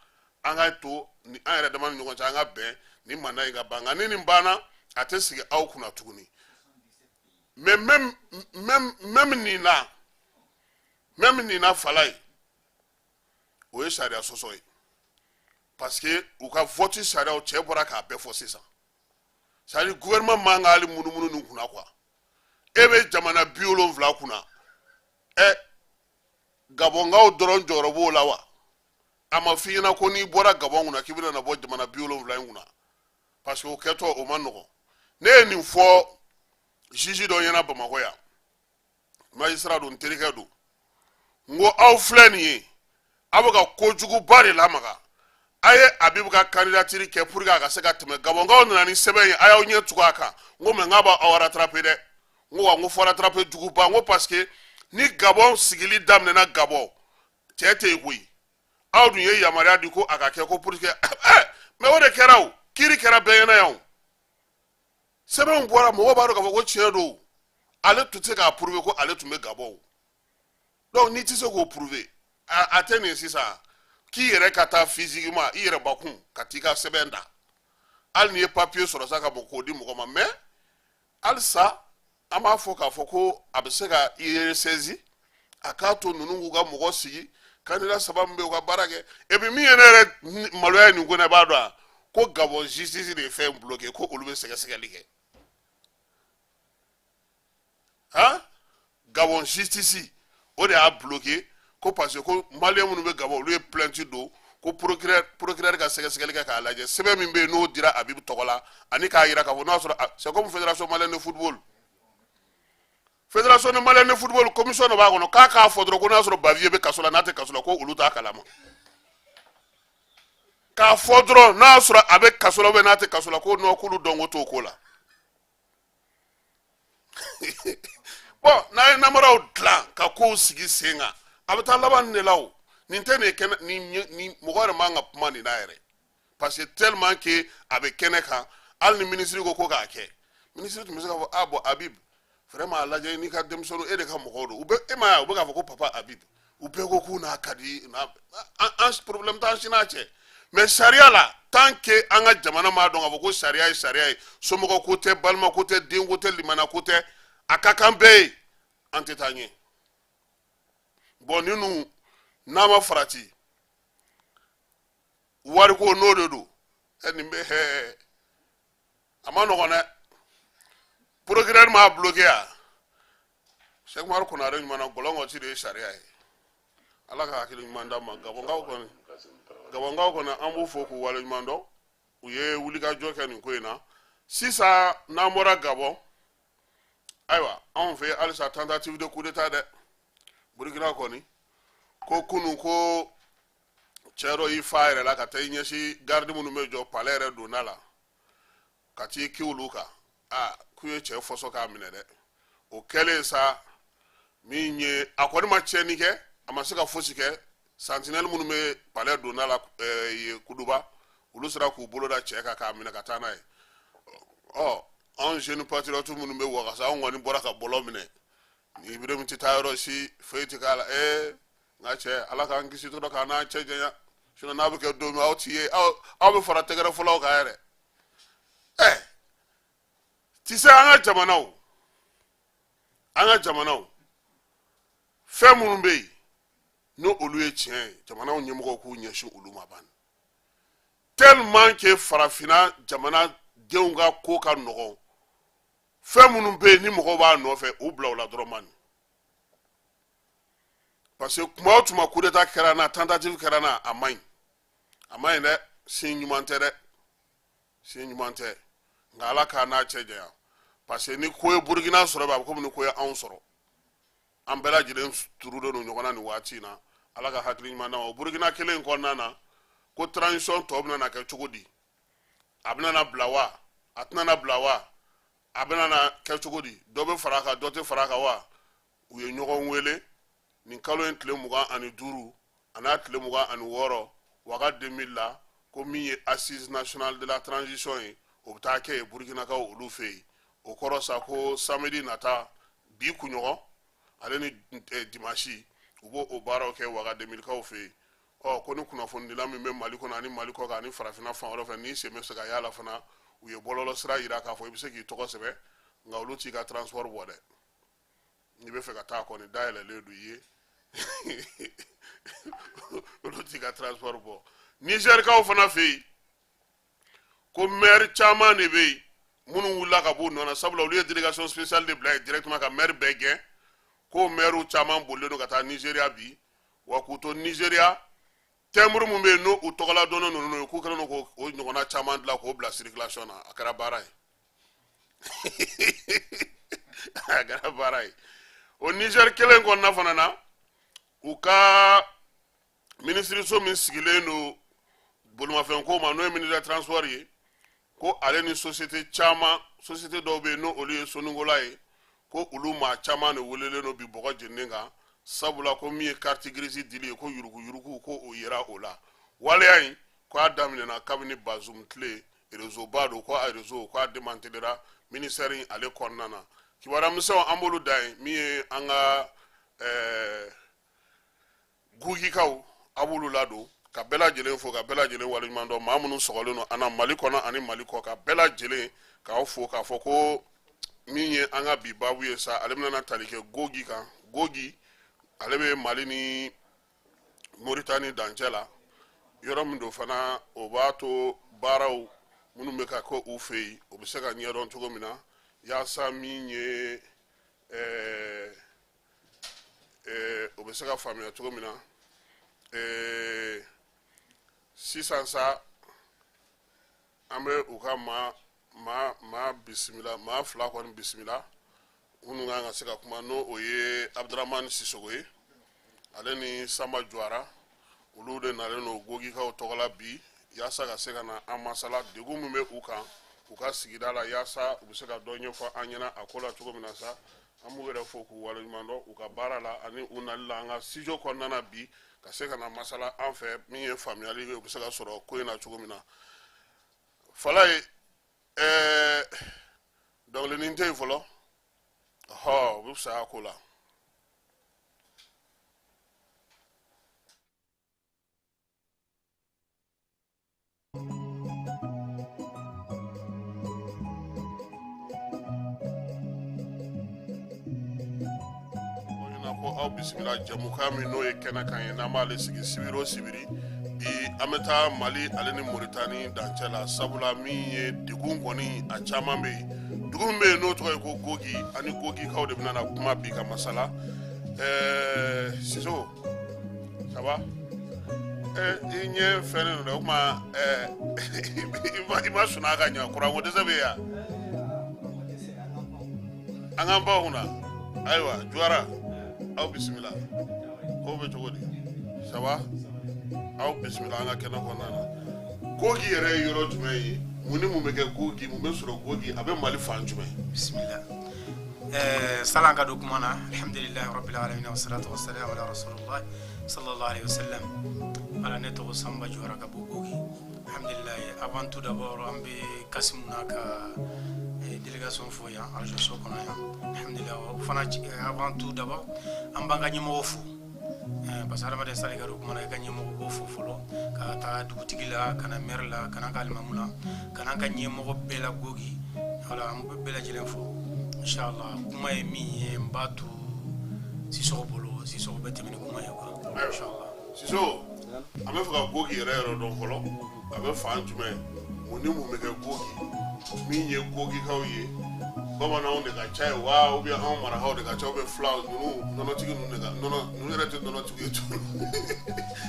an ka to ni an yɛrɛ dama ni ɲɔgɔn cɛ, an ka bɛn ni mandat in ka ban. Nka ni nin banna, a tɛ sigi aw kunna tuguni. Mais même nin na, même nin na fala ye, o ye sariya sɔsɔ ye, parce que u ka vote sariyaw cɛ bɔra k'a bɛɛ fɔ sisan. C'est à dire gouvernement man ka hali munumunu nin kunna quoi. E bɛ jamana 70 kunna, Gabɔnkaw dɔrɔn jɔyɔrɔ b'o la wa? A ma f'i ɲɛna ko n'i bɔra Gabɔn kunna k'i bɛna na bɔ jamana 70 in kunna, parce que o kɛtɔ o ma nɔgɔn. Ne ye nin fɔ juge dɔ ɲɛna Bamakɔ yan. Magistrat don, n terikɛ don. N ko aw filɛ nin ye, aw bɛ ka kojuguba de lamaga. A ye Abibu ka candidature kɛ pour que a ka se ka tɛmɛ. Gabɔnkaw nana ni sɛbɛn ye, a y'aw ɲɛ tugu a kan. N ko mais n k'a b'aw rattraper dɛ. N ko wa, n ko fo rattraper juguba. N ko parce que ni Gabɔn sigili daminɛna, Gabɔn cɛ tɛ yen koyi. Aw dun ye yamaruya di ko a ka kɛ ko pour que mais o de kɛra. O kiiri kɛra bɛɛ ɲɛna yan. O sɛbɛnw bɔra, mɔgɔw b'a dɔn k'a fɔ ko tiɲɛ don. Ale tun tɛ se k'a prouver ko ale tun bɛ Gabɔn o. Donc n'i tɛ se k'o prouver, a tɛ nin sisan k'i yɛrɛ ka taa physiquement, i yɛrɛ bakun ka t'i ka sɛbɛn da. Hali n'i ye papier sɔrɔ sa ka bɔ k'o di mɔgɔ ma, mais halisa an b'a fɔ k'a fɔ ko a bɛ se ka i ressaisi. A k'a to ninnu k'u ka mɔgɔ sigi, candidat saba min bɛ yen, u ka baara kɛ. Et puis min ye ne yɛrɛ maloya ye nin ko in na, i b'a dɔn wa, ko Gabon justice de ye fɛn bloqué, ko olu bɛ sɛgɛsɛgɛli kɛ. Han, Gabon justice o de y'a bloqué, ko parce que ko malien minnu bɛ Gabon, olu ye plainte don ko procureur ka sɛgɛsɛgɛli kɛ k'a lajɛ sɛbɛn min bɛ yen n'o dira Abibu tɔgɔ la, ani k'a yira k'a fɔ n'o y'a sɔrɔ c'est comme Fédération malienne de football, Fédération malienne de football, commission dɔ b'a kɔnɔ, k'a k'a fɔ dɔrɔn ko n'a y'a sɔrɔ Bavieux bɛ kaso la, n'a tɛ kaso la, ko olu t'a kalama. K'a fɔ dɔrɔn n'a y'a sɔrɔ a bɛ kaso la ou bien n'a tɛ kaso la, ko non, k'olu dɔn ko t'o ko la. Bon, n'a ye namaraw dilan ka kow sigi sen kan, a bɛ taa laban nin de la. O nin tɛ nin ye kɛnɛ ni mɔgɔ yɛrɛ man ka kuma nin na yɛrɛ, parce que tellement que a bɛ kɛnɛ kan. Hali ni minisiri ko k'a kɛ, minisiri tun bɛ se k'a fɔ: ah bon, Habib, vraiment a lajɛ n'i ka denmisɛnninw, e de ka mɔgɔw don. U bɛ e ma ye, u bɛ k'a fɔ ko papa Habib, u bɛɛ ko k'u n'a ka di n'a an problème t'an si n'a cɛ. Mais sariya la, tant que an ka jamana m'a dɔn k'a fɔ ko sariya ye sariya ye, somɔgɔ ko tɛ, balima ko tɛ, den ko tɛ, limana ko tɛ, a ka kan bɛɛ ye, an tɛ taa ɲɛ. Bon, ninnu n'a ma farati, wariko n'o de don. Ɛ, nin bɛ hɛ, a ma nɔgɔn dɛ. Procureur m'a bloqué yan. Cheikh Umaru Konare ɲuman na, gɔlɔngɔti de ye sariya ye. Ala ka hakili ɲuman d'an ma. Gabɔnkaw kɔni, an b'u fo k'u wale ɲuman dɔn, u ye wulikajɔ kɛ nin ko in na. Sisan n'an bɔra Gabɔn, ayiwa, anw fɛ halisa tentative de coup d'état dɛ. Burukina kɔni ko kunun ko cɛ dɔ y'i fa yɛrɛ la ka taa i ɲɛsin garde minnu bɛ jɔ palais yɛrɛ donda la, ka t'i ki olu kan. Aa, k'u ye cɛ fɔsɔ k'a minɛ dɛ. O kɛlen sa, min ye a kɔni ma tiɲɛni kɛ, a ma se ka fosi kɛ. Sentinelle minnu bɛ palais donda la yen Kuduba, olu sera k'u bolo da cɛ kan k'a minɛ ka taa n'a ye. Ɔ, anw jeune patriote minnu bɛ Wagasa, anw kɔni bɔra ka bɔlɔ minɛ. Ni Ibrahim tɛ taa yɔrɔ si, foyi tɛ k'a la. N ka cɛ, Ala k'an kisi dɔrɔn k'an n'an cɛ janya. Sinon n'a bɛ kɛ don min, aw ti ye, aw bɛ fara tɛgɛrɛ fɔlaw kan yɛrɛ. Ti se an ka jamanaw fɛn minnu bɛ yen, n'o olu ye tiɲɛ ye, jamanaw ɲɛmɔgɔw k'u ɲɛsin olu ma ban. Tellement que farafinna jamana denw ka ko ka nɔgɔn, fɛn minnu bɛ yen ni mɔgɔw b'a nɔfɛ, u bila o la dɔrɔn man. Parce que tuma o tuma coup d'état kɛra na, tentative kɛra na, a man ɲi, a man ɲi dɛ. Sin ɲuman tɛ dɛ, sin ɲuman tɛ. Nka Ala k'a n'a cɛ janya, parce que ni ko ye Burukina sɔrɔ, a bɛ komi ni ko ye anw sɔrɔ. An bɛɛ lajɛlen turulen don ɲɔgɔn na nin waati in na. Ala ka hakili ɲuman d'an ma. O Burukina kelen in kɔnɔna na, ko transition tɔ bɛna na kɛ cogo di? A bɛna na bila wa, a tɛna na bila wa? A bɛna na kɛ cogo di? Dɔ bɛ fara a kan, dɔ tɛ fara a kan wa? U ye ɲɔgɔn wele nin kalo in tile 25 a n'a tile 26 Ouaga 2000 la, ko min ye assise nationale de la transition ye, o bɛ taa kɛ yen Burukinakaw olu fɛ yen. O kɔrɔ sa ko samedi nata, bi kunɲɔgɔn ale ni dimanche, u b'o o baaraw kɛ Ouaga 2000 kaw fɛ yen. Ɔ, ko ni kunnafonidila min bɛ Mali kɔnɔ ani Mali kɔ kan ani farafinna fan wɛrɛ fɛ, n'i sen bɛ se ka y'a la fana, u ye bɔlɔlɔ sira yira k'a fɔ i bɛ se k'i tɔgɔ sɛbɛn. Nka olu t'i ka transport bɔ dɛ. N'i bɛ fɛ ka taa kɔni, dayɛlɛlen don i ye, olu t'i ka transport bɔ. Nizɛrikaw fana fɛ yen, ko maire caman de bɛ yen minnu wulila ka b'u nɔ na, sabula olu ye délégation spéciale de bila yen directement ka maire bɛɛ gɛn, ko maire caman bolilen don ka taa Nizeriya bi. Wa k'u to Nizeriya, timbre mun bɛ yen n'o u tɔgɔla dɔnnen ninnu ye, k'u kɛlen don k'o ɲɔgɔnna caman dilan k'o bila circulation na. A kɛra baara ye, a kɛra baara ye. O Niger kelen kɔnɔna fana na, u ka minisiriso min sigilen don bolimafɛnko ma, n'o ye ministre transport ye, ko ale ni société caman, société dɔw bɛ yen n'o olu ye soninkola ye, ko olu maa caman de welelen don bi bɔgɔ jeninen kan, sabula ko min ye carte grise dili ye, ko yuruguyurugu ko o yera o la. Waleya in, ko a daminɛna kabini Bazum tile. Réseau ba don, ko a réseau ko a démantelera ministère in ale kɔnɔna na. Kibaruya misɛnw, an b'olu da yen. Min ye an ka Gogikaw, a b'olu ladon ka bɛɛ lajɛlen fo, ka bɛɛ lajɛlen waleɲuman dɔn, maa minnu sɔgɔlen don an na Mali kɔnɔ ani Mali kɔ, ka bɛɛ lajɛlen k'aw fo, k'a fɔ ko min ye an ka bi baabu ye sa, ale bɛna tali kɛ Gogi kan. Gogi, ale bɛ Mali ni Moritani dancɛ la, yɔrɔ min don fana, o b'a to baaraw minnu bɛ ka kɛ u fɛ yen, o bɛ se ka ɲɛdɔn cogo min na, yaasa min ye o bɛ se ka faamuya cogo min na. Sisan sa, an bɛ u ka maa maa maa bisimila, maa fila kɔni bisimila minnu kan ka se ka kuma, n'o o ye Abudramani Sisoko ye, ale ni Sanba Juwara. Olu de nalen don Gogikaw tɔgɔ la bi, yaasa ka se ka na an masala degun min bɛ u kan u ka sigida la, yaasa u bɛ se ka dɔ ɲɛfɔ an ɲɛna a ko la cogo min na sa. An b'u yɛrɛ fo k'u waleɲuman dɔn u ka baara la ani u nali la an ka studio kɔnɔna na bi, ka se ka na masala an fɛ, min ye faamuyali ye, u bɛ se ka sɔrɔ ko in na cogo min na. Falaye, dɔnkilinin tɛ yen fɔlɔ, ɔhɔ, u bɛ fisaya ko la. Ko aw bisimila jɛmukan min n'o ye kɛnɛ kan ye, n'an b'ale sigi sibiri o sibiri. Bi an bɛ taa Mali ale ni Moritani dancɛ la, sabula min ye degun kɔni a caman bɛ yen. Dugu min bɛ yen n'o tɔgɔ ye ko Gogi, ani Gogikaw de bɛna na kuma bi ka masala. Siso, ça va? I ɲɛ fɛnnen don dɛ. O tuma i ma sunɔgɔ ka ɲɛ, kuranko dɛsɛ bɛ yan an k'an baw kunna. Ayiwa Juwara, aw bisimila. Kow bɛ cogo di? Ça va? Aw bisimila an ka kɛnɛ kɔnɔna na. Gogi yɛrɛ ye yɔrɔ jumɛn ye? Mun ni mun bɛ kɛ Gogi? Mun bɛ sɔrɔ Gogi? A bɛ Mali fan jumɛn? Bisimila. Salan ka don kuma na, alhamdulilahi rabbil alamin, wa salatu wa salam ala rasulillah sallallahu alaihi wasallam. Ala, ne tɔgɔ Sanba Juwara ka bɔ Gogi. Alhamdulilahi, avant tout d'abord, an bɛ Kasimu n'a ka délégation fo yan arajo so kɔnɔ yan. Alhamdulilahi, o fana, avant tout d'abord, an b'an ka ɲɛmɔgɔ fo, parce que hadamaden sali ka don kuma na, i ka ɲɛmɔgɔ b'o fo fɔlɔ, ka taa dugutigi la, ka na maire la, ka na ka alimamu la, ka na ka ɲɛmɔgɔ bɛɛ la Gogi. Voilà, an bɛ bɛɛ lajɛlen fo. Inshallah, kuma ye min ye, n b'a to Sisoko bolo. Sisoko bɛ tɛmɛ ni kuma ye quoi, inshallah. Siso, an bɛ fɛ ka Gogi yɛrɛ yɔrɔ dɔn fɔlɔ. A bɛ fan jumɛn? Mun ni mun bɛ kɛ Gogi? Min ye Gogikaw ye, bamananw de ka ca ye wa, ou bien anw marakaw de ka ca, ou bien fulaw ninnu, nɔnɔtigi ninnu de ka nɔnɔ ninnu yɛrɛ tɛ nɔnɔtigi ye tuguni,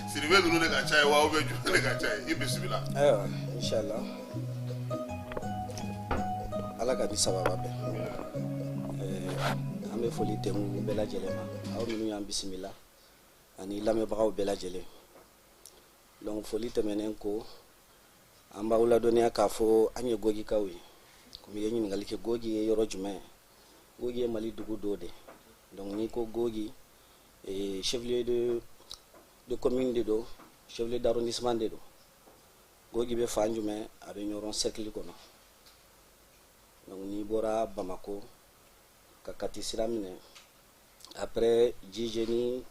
Sidibe ninnu de ka ca ye wa, ou bien jumɛn de ka ca ye? I bisimila. Ayiwa, inshallah, Ala ka bi sababa bɛn. An bɛ foli tɛnku bɛɛ lajɛlen ma, aw minnu y'an bisimila ani lamɛnbagaw bɛɛ lajɛlen. Donc foli tɛmɛnen ko, an b'aw ladɔnniya k'a fɔ an ye Gogikaw ye. Komi i ye ɲininkali kɛ, Gogi ye yɔrɔ jumɛn? Gogi ye Mali dugu dɔ de. Donc n'i ko Gogi, chef lieu de commune de don, chef lieu d'arrondissement de don. Gogi bɛ fan jumɛn? A bɛ Ɲɔrɔn cercle kɔnɔ. Donc n'i bɔra Bamako ka Kati sira minɛ, après Jijeni,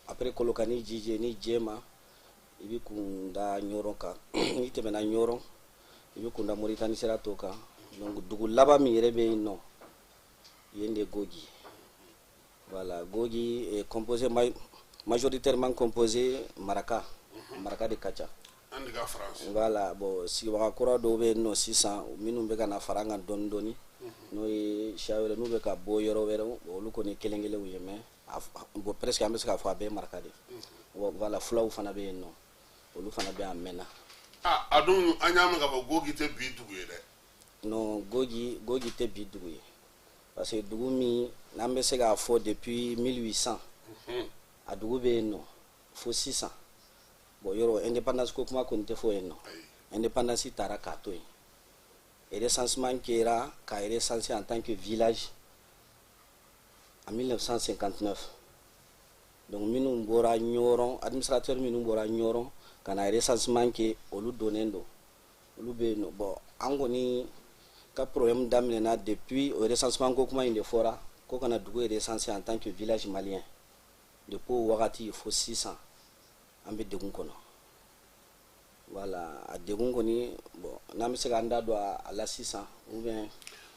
après Kolokani, Jijeni, Jema, i bɛ kun da Ɲɔrɔn kan. N'i tɛmɛna Ɲɔrɔn, i bɛ kun da Moritani sira to kan. Donc dugu laban min yɛrɛ bɛ yen nɔ, yen de Gogi. Voilà, Gogi est composé majoritairement composé Maraka. Maraka de ka ca. An de ka France. Voilà, bon, sigibaga kura dɔw bɛ yen nɔ sisan minnu bɛ ka na fara an kan dɔɔni dɔɔni, n'o ye siya wɛrɛ, n'u bɛ ka bɔ yɔrɔ wɛrɛw, olu kɔni kelen kelenw ye, mais bon, presque an bɛ se k'a fɔ a bɛɛ ye Maraka de. Bon, voilà, fulaw fana bɛ yen nɔ, olu fana bɛ yan mɛnna. Ah, a dun an y'a mɛn k'a fɔ Gogi tɛ bi dugu ye dɛ. Non, Gogi, Gogi tɛ bi dugu ye. Parce que dugu min n'an bɛ se k'a fɔ depuis 1800 a dugu bɛ yen nɔ fo sisan. Bon, yɔrɔ indépendance ko kuma kɔni tɛ fɔ yen nɔ. Indépendance taara k'a to yen. Recensement kɛra k'a recenser en tant que village en 1959. Donc minnu bɔra Ɲɔrɔn, administrateur minnu bɔra Ɲɔrɔn ka na recensement kɛ, olu donnen don, olu bɛ yen nɔ. Bon, an kɔni ka problème daminɛna depuis o recensement ko kuma in de fɔra ko kana dugu recenser en tant que village malien. Depuis o wagati fo sisan, an bɛ degun kɔnɔ. Voilà, a degun kɔni, bon, n'an bɛ se k'an da don a la sisan ou bien?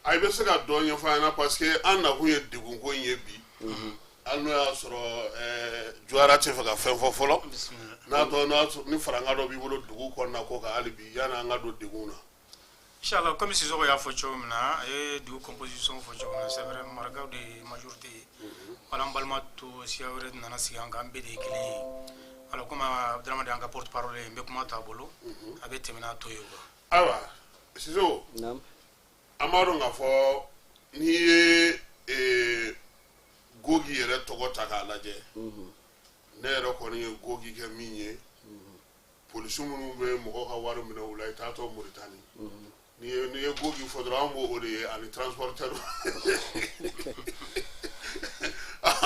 A i bɛ se ka dɔ ɲɛfɔ an ɲɛna, parce que an nakun ye degun ko in ye bi. Hali n'o y'a sɔrɔ Juwara tɛ fɛ ka fɛn fɔ fɔlɔ, n'a tɔ n'a sɔrɔ ni farankan dɔ b'i bolo dugu kɔnɔna ko kan hali bi, yanni an ka don degun na. Inshallah, comme Sissoko y'a fɔ cogo min na, a ye dugu composition fɔ cogo min na, c'est vrai, marakaw de ye majorité ye. Wala an balima to siya wɛrɛ nana sigi an kan, an bɛɛ de ye kelen ye. Wala komi Abdramane y'an ka porte parole ye, n bɛ kuma to a bolo, a bɛ tɛmɛ n'a tɔ ye quoi. Ayiwa Sissoko. Naam. An b'a dɔn k'a fɔ n'i ye Gogi yɛrɛ tɔgɔ ta k'a lajɛ, ne yɛrɛ kɔni ye Gogi kɛ min ye, polisi minnu bɛ mɔgɔw ka wari minɛ u la i taatɔ Moritani, n'i ye Gogi fɔ dɔrɔn, an b'o de ye, ani transporteur,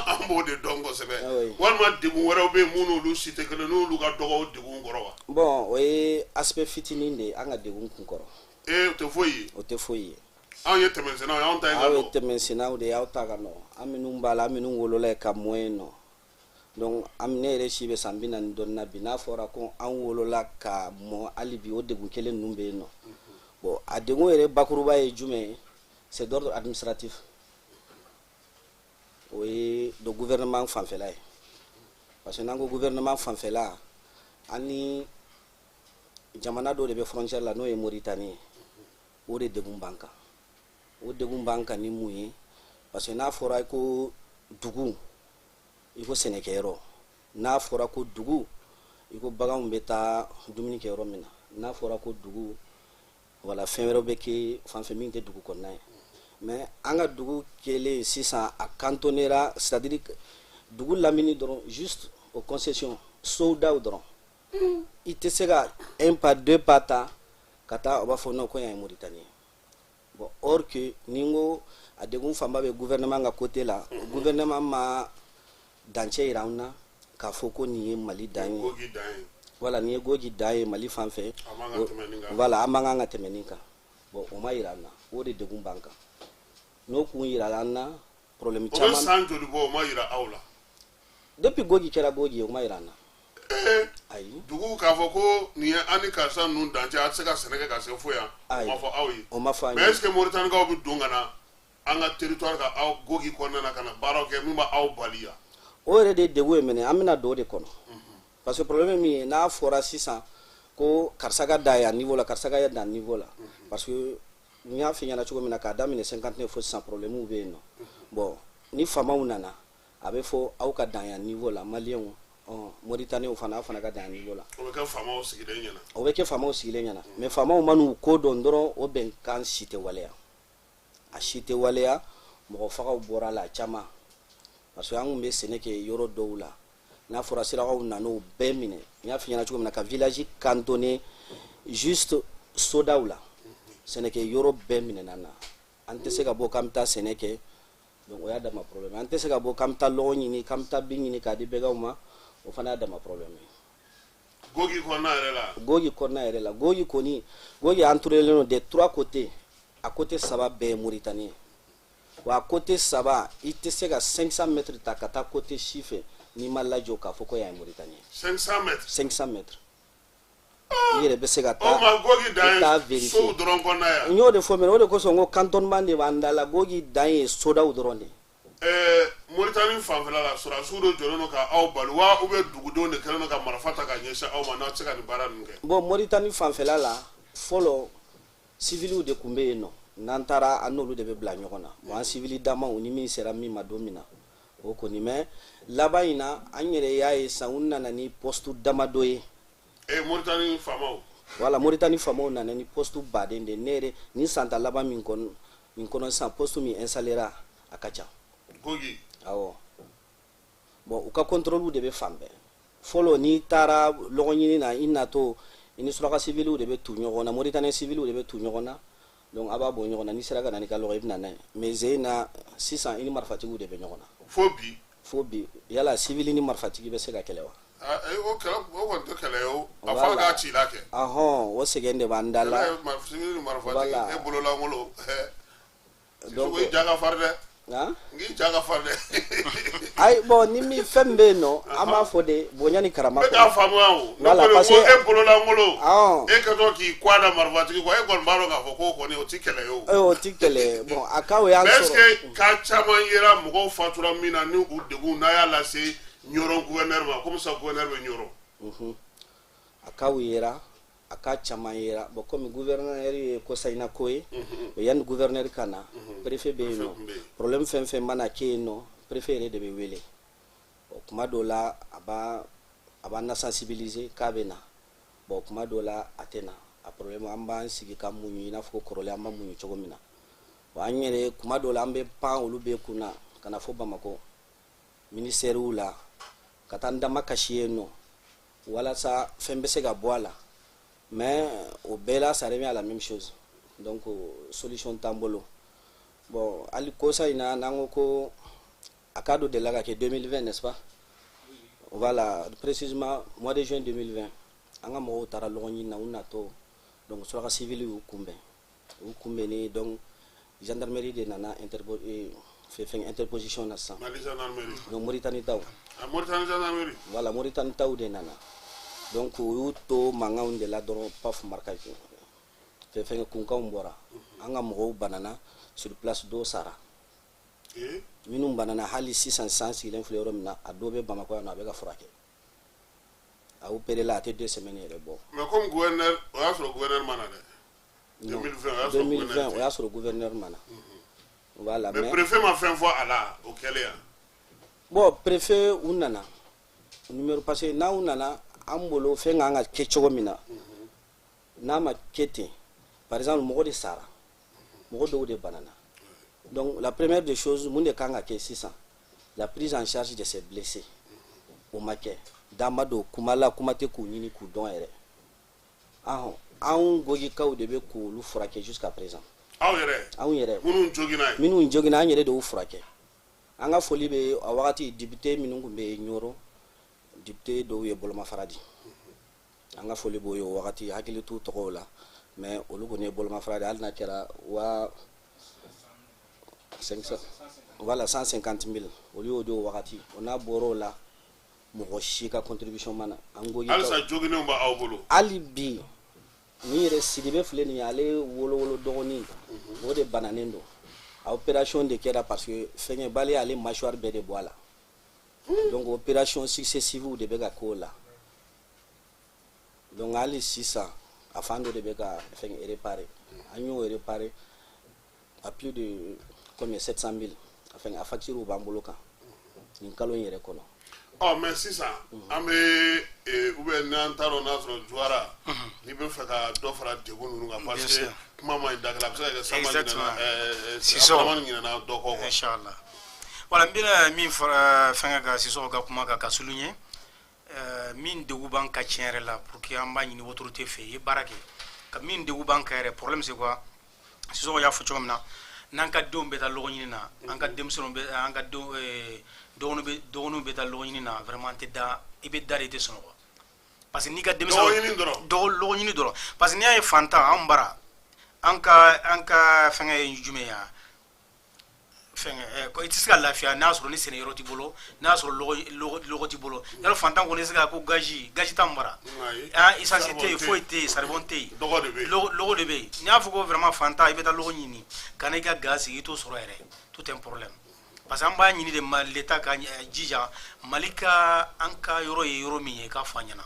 an b'o de dɔn kosɛbɛ. Walima degun wɛrɛw bɛ yen mun n'olu si tɛ kelen, n'olu ka dɔgɔ o degun kɔrɔ wa? Bon, o ye aspect fitinin de ye an ka degun kun kɔrɔ. Ee, o tɛ foyi ye. O tɛ foyi ye. Anw ye tɛmɛsennaw ye, anw ta ye ka Aw ye nɔgɔ. tɛmɛsennaw de ye, aw ta ka nɔgɔ. An minnu b'a la, an minnu wolola yen ka mɔ yen nɔ, donc an ne yɛrɛ si bɛ san 40 dɔɔni na bi. N'a fɔra ko an wolola ka mɔ, hali bi o degun kelen ninnu bɛ yen nɔ. Bon, a degun yɛrɛ bakuruba ye jumɛn ye? C'est d'ordre administratif, o ye de gouvernement fanfɛla ye. Parce que n'an ko gouvernement fanfɛla, an ni jamana dɔ de bɛ frontière la, n'o ye Mauritanie ye. O de degun b'an kan. O degun b'an kan ni mun ye? Parce que n'a fɔra ko dugu, i ko sɛnɛkɛyɔrɔ. N'a fɔra ko dugu, i ko baganw bɛ taa dumuni kɛ yɔrɔ min na. N'a fɔra ko dugu, wala fɛn wɛrɛw bɛ kɛ fan fɛ min tɛ dugu kɔnɔna ye. Mais an ka dugu kɛlen sisan, a cantonnera, c'est à dire dugu lamini dɔrɔn, juste o concession sow daw dɔrɔn. I tɛ se ka un pas, deux pas ta ka taa, o b'a fɔ non, ko yan ye Mauritanie ye. Bon, or que ni n ko a degun fanba bɛ gouvernement ka côté la, gouvernement ma dancɛ yira an na k'a fɔ ko nin ye Mali dan ye. Gogi dan ye. Voilà, nin ye Gogi dan ye Mali fan fɛ. A man ka tɛmɛ nin kan. Voilà, an man kan ka tɛmɛ nin kan. Bon, o ma yira an na, o de degun b'an kan. N'o kun yira an na, problème O bɛ caman. san joli bɔ, o ma yira aw la? Depuis Gogi kɛra Gogi ye, o ma yira an na. Ee! Ayi. Dugu k'a fɔ ko nin ye an ni karisa ninnu dancɛ, a tɛ se ka sɛnɛ kɛ ka se fo yan, o Ayi. ma fɔ aw ye? O ma fɔ an Mais ye. est ce que Moritanikaw bɛ don ka na an ka territoire kan, aw Gogi kɔnɔna na, ka na baaraw kɛ min b'aw bali yan? O yɛrɛ de ye degun ye minɛ, an bɛna don o de kɔnɔ. Parce que problème min ye, n'a fɔra sisan ko karisa ka dan yan niveau la, karisa ka dan niveau la, parce que n y'a f'i ɲɛna cogo min na, k'a daminɛ 59 fo sisan, problème bɛ yen nɔ. Bon, ni faamaw nana, a bɛ fɔ aw ka dan yan niveau la, maliyɛnw, ɔ Mauritaniens fana, aw fana ka dan yan niveau la. O bɛ kɛ faamaw sigilen ɲɛna. O bɛ kɛ faamaw sigilen ɲɛna. Mais faamaw man'u ko dɔn dɔrɔn, o bɛnkan si tɛ waleya, a si tɛ waleya. Mɔgɔ fagaw bɔra a la caman, parce que an kun bɛ sɛnɛ kɛ yɔrɔ dɔw la. N'a fɔra sirakaw nan'o bɛɛ minɛ, n y'a f'i ɲɛna cogo min na, ka village cantonné juste sodaw la, sɛnɛkɛ yɔrɔ bɛɛ minɛna na. An tɛ se ka bɔ k'an bɛ taa sɛnɛ kɛ. Donc o y'a dama problème. An tɛ se ka bɔ k'an bɛ taa lɔgɔ ɲini, k'an bɛ taa bin ɲini k'a di bɛganw ma, o fana y'a dama problème ye. Gogi kɔnɔna yɛrɛ la? Gogi kɔnɔna yɛrɛ la. Gogi kɔni, Gogi entouré don des trois côtés. A côté saba bɛɛ ye Mauritanie ye. Wa a côté saba, i tɛ se ka 500 mètres ta ka taa côté si fɛ n'i ma lajɔ k'a fɔ ko yan ye Mauritanie ye. 500 mètres? 500 mètres, i yɛrɛ bɛ se ka O taa ma Gogi i t'a dan ye vérifier. sow dɔrɔn kɔnɔna yan? N y'o de fɔ mɛ, o de kosɔn n ko cantonnement de b'an da la. Gogi dan ye sodaw dɔrɔn de ye. Moritani fanfɛla la, sɔrɔdasiw de jɔlen don ka aw bali wa, ou bien dugudenw de kɛlen don ka marifa ta ka ɲɛsin aw ma, n'aw tɛ se ka nin baara ninnu kɛ? Bon, Mauritanie fanfɛla la, fɔlɔ civiliw de tun bɛ yen nɔ. N'an taara, an n'olu de bɛ bila ɲɔgɔn na. Bon, an civili damaw ni min sera min ma don min na, o kɔni. Mais laban in na, an yɛrɛ y'a ye sisan, u nana ni poste damadɔ ye. Moritani faamaw? Voilà, Mauritanie faamaw nana ni poste baden de. Ne yɛrɛ nin san ta laban min kɔnɔ Nin kɔnɔ sisan, poste min installera, a ka ca. Gogi. Awɔ. Bon, u ka contrôle de bɛ fan bɛɛ. Fɔlɔ, n'i taara lɔgɔ ɲini na, i natɔ, i ni suraka civiliw de bɛ tu ɲɔgɔn na, Mauritanien civiliw de bɛ tu ɲɔgɔn na. Donc a b'a bɔ ɲɔgɔn na, n'i sera ka na n'i ka lɔgɔ, i bɛ na n'a ye. Mais zen na sisan, i ni marifatigiw de bɛ ɲɔgɔn na. Fo bi. Fo bi. Yala civil ni marifatigi bɛ se ka kɛlɛ wa? Ah, o kɛlɛ, o kɔni tɛ kɛlɛ ye o. A f'a k'a ci la kɛ. Ahɔn, o sɛgɛn de b'an da la. Kɛlɛ ye civil ni marifatigi. Voilà. E bololankolon. Donc Sisoko, i ja ka farin dɛ. Han? N k'i ja ka farin dɛ. Ayi, bon, ni min fɛn min bɛ yen nɔ, an b'a fɔ de bonya ni karama N bɛ k'a kɔnɔ. faamuya o. Ne Voilà, ko de parce ko que e bololankolon. Awɔ. E kɛtɔ k'i kɔ da marifatigi kɔ, e kɔni b'a dɔn k'a fɔ k'o kɔni, o ti kɛlɛ ye o. O ti kɛlɛ. Bon, a ka o y'an Mais est ce sɔrɔ. que cas caman yera, mɔgɔw fatura min na, ni u degun n'a y'a lase Ɲɔrɔ gouverneur ma, komi sisan gouverneur bɛ Ɲɔrɔ? A kaw yera, a ka caman yera. Bon, comme gouverneur ye kɔsayina ko ye, mais yanni gouverneur ka na, préfet bɛ yen nɔ. Préfet tun bɛ yen. Problème fɛn fɛn mana kɛ yen nɔ, préfet yɛrɛ de bɛ wele. Bon, kuma dɔw la, a b'an na sensibiliser k'a bɛ na. Bon, kuma dɔw la, a tɛ na. A problème, an b'an sigi ka muɲu i n'a fɔ ko kɔrɔlen, an b'a muɲu cogo min na. Bon, an yɛrɛ, kuma dɔw la, an bɛ pan olu bɛɛ kunna ka na fo Bamakɔ ministère la, ka taa n dama kasi yen nɔ, walasa fɛn bɛ se ka bɔ a la. Mais o bɛɛ la, ça revient à la même chose. Donc solution t'an bolo. Bon, hali kosa in na, n'an ko ko a ka dɔ delila ka kɛ 2020, n'est-ce pas? Voilà, précisément mois de juin 2020, an ka mɔgɔw taara lɔgɔ ɲini na. U natɔ, donc suraka civil y'u kunbɛn, u kunbɛnni. Donc gendarmerie de nana fɛn interposition na sisan. Mali gendarmerie. Donc Mauritanie taw. A Mauritanie gendarmerie. Voilà, Mauritanie taw de nana. Donc u y'u to mankanw de la dɔrɔn, paf, marquage fɛn kunkanw bɔra. An ka mɔgɔw banana sur place, dɔw sara. Minnu banana, hali sisan san sigilen filɛ yɔrɔ min na, a dɔw bɛ Bamakɔ yan nɔ, a bɛ ka furakɛ. A opéré la, a tɛ 2 semaines yɛrɛ bɔ. Mais comme gouverneur, o y'a sɔrɔ gouverneur ma na dɛ. Non. 2020, o y'a sɔrɔ 2020, gouverneur o y'a sɔrɔ gouverneur ma na. Voilà. Mais mais préfet ma fɛn fɔ a la o kɛlen yan? Bon, préfet, u nana numéro, parce que n'aw nana an bolo, fɛn kan ka kɛ cogo min na, n'a ma kɛ ten, par exemple mɔgɔ de sara, mɔgɔ dɔw de banana. Donc la première des choses, mun de kan ka kɛ sisan? La prise en charge de ces blessés. O ma kɛ. Dan ma don kuma la, kuma tɛ k'u ɲini k'u dɔn yɛrɛ. Ahɔn, anw Gogikaw de bɛ k'olu furakɛ jusqu'à présent. Aw yɛrɛ? Anw yɛrɛ. Minnu joginna ye? Minnu joginna, an yɛrɛ de y'u furakɛ. An ka foli bɛ a wagati député minnu tun bɛ Ɲɔrɔ, député dɔw ye bolomafara di. An ka foli b'o ye o wagati, hakili t'u tɔgɔw la, mais olu kɔni ye bolomafara di, hali n'a kɛra wa 500, voilà, 150 000, olu y'o di o wagati. O n'a bɔr'o la, mɔgɔ si ka contribution ma na an ko. Halisa joginenw b'aw bolo? Hali bi, ni yɛrɛ Sidibe filɛ nin ye, ale wolowolo dɔgɔnin, o de bananen don. A opération de kɛra parce que fɛngɛbali, ale mâchoire bɛɛ de bɔ a la. Donc opération successive de bɛ ka k'o la. Donc hali sisan, a fan dɔ de bɛ ka fɛn réparer. An y'o réparer à plus de combien? 700 000. A fɛn, a facture b'an bolo kan nin kalo in yɛrɛ kɔnɔ. Ɔ, mais sisan an bɛ, ou bien n'an t'a dɔn n'a sɔrɔ Juwara, n'i bɛ fɛ ka dɔ fara degun ninnu kan, parce que kuma ma ɲi dakala, a bɛ se ka kɛ Sanba ɲinɛna, Sisɔkɔ. Abdramane ɲinɛna dɔ kɔ quoi. Inchallah. Voilà, n bɛna min fara fɛnkɛ kan, Sisɔkɔ ka kuma kan, ka souligner min degun b'an ka tiɲɛ yɛrɛ la, pour que an b'a ɲini autorité fɛ, i ye baara kɛ ka min degun b'an kan yɛrɛ. Problème, c'est quoi? Sisɔkɔ y'a fɔ cogo min na, n'an ka denw bɛ taa lɔgɔ ɲini na, an ka denmisɛnninw bɛ, an ka denw, dɔgɔninw bɛ taa lɔgɔ ɲini na, vraiment an tɛ da, i bɛ da de, i tɛ sunɔgɔ, parce que n'i ka denmisɛnninw Lɔgɔ ɲini dɔrɔn. Dɔgɔ lɔgɔ ɲini dɔrɔn, parce que n'i y'a ye fantan an bara, an ka fɛngɛ ye jumɛn ye? Fɛngɛ ko i tɛ se ka lafiya n'a sɔrɔ ni sɛnɛyɔrɔ t'i bolo, n'a sɔrɔ lɔgɔ t'i bolo. Yarɔ, fantan kɔni tɛ se ka ko gazi t'an bara. Ayi. Ah, essence tɛ yen, foyi tɛ yen, charbon tɛ yen. Dɔgɔ de bɛ yen. Lɔgɔ de bɛ yen. N'i y'a fɔ ko vraiment fantan, i bɛ taa lɔgɔ ɲini ka na i ka ga sigi, i t'o sɔrɔ yɛrɛ, tout un problème. Parce que an b'a ɲini de ma l'État ka jija Mali ka an ka yɔrɔ ye yɔrɔ min ye, k'a fɔ an ɲɛna,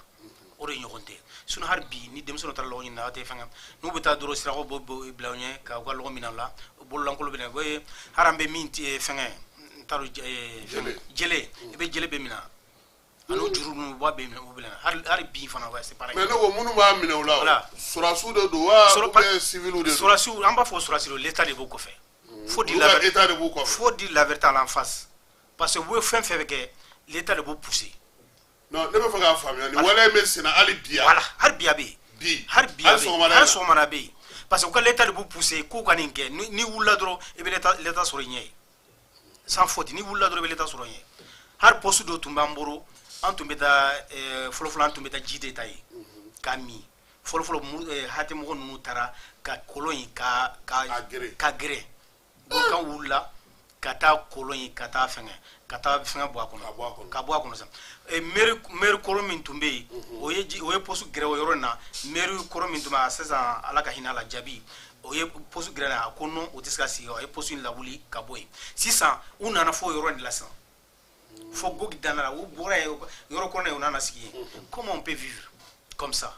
o de ɲɔgɔn tɛ. Sinon hali bi, ni denmisɛnninw taara lɔgɔ ɲini na, a tɛ fɛn kɛ. N'u bɛ taa dɔrɔn, sirakaw bɔ bila u ɲɛ ka u ka lɔgɔ minɛ u la, bololankolon bɛ na. O ye hali an bɛ min fɛngɛ, n t'a dɔn, fɛngɛ, jele, i bɛ jele bɛ minɛ ani o juru ninnu, u b'a bɛɛ minɛ, u bɛ na hali bi fana, ouais, c'est pareil. Mais ne ko, minnu b'a minɛ u la, Voilà. sɔrɔdasiw de don wa, Sɔrɔ- ou bien civiliw de don? Sɔrɔdasiw, an b'a fɔ sɔrɔdasi don, l'État de b'o kɔfɛ. Faut dire Olu la ka état de b'u kɔfɛ. Faut dire la vérité à l'en face, parce que u bɛ fɛn fɛn bɛ kɛ, l'état de b'u pousser. Non, ne bɛ fɛ k'a faamuya, nin waleya in bɛ senna hali bi yan? Voilà, hali bi a bɛ yen. Bi? Hali bi a Hali bɛ yen. sɔgɔmada in Hali na? sɔgɔmada a bɛ yen, parce que u ka l'état de b'u pousser k'u ka nin kɛ. Ni wulila dɔrɔn, i bɛ l'état sɔrɔ i ɲɛ ye, sans faute. Ni wulila dɔrɔn, i bɛ l'état sɔrɔ i ɲɛ. Hali poste dɔ tun b'an bolo, an tun bɛ taa fɔlɔfɔlɔ, an tun bɛ taa ji de ta yen k'a min fɔlɔfɔlɔ. Hatɛ mɔgɔ ninnu taara ka kɔlɔn in ka Ka gere. Ka gere. Kan wulila ka taa kɔlɔn in, ka taa fɛngɛ bɔ a kɔnɔ. Ka bɔ a kɔnɔ. Ka bɔ a kɔnɔ sisan. Maire kɔrɔ min tun bɛ yen, o ye ji, o ye poste gɛrɛ o yɔrɔ in na. Maire kɔrɔ min tun bɛ yen sisan, Ala ka hinɛ a la, Jaabi, o ye poste gɛrɛ a ko non, o tɛ se ka sigi. A ye poste in lawuli ka bɔ yen. Sisan u nana fo o yɔrɔ in de la sisan, fo Gogi danna la, u bɔra yen, yɔrɔ kɔnɔ yen, u nana sigi yen. Comment on peut vivre comme ça?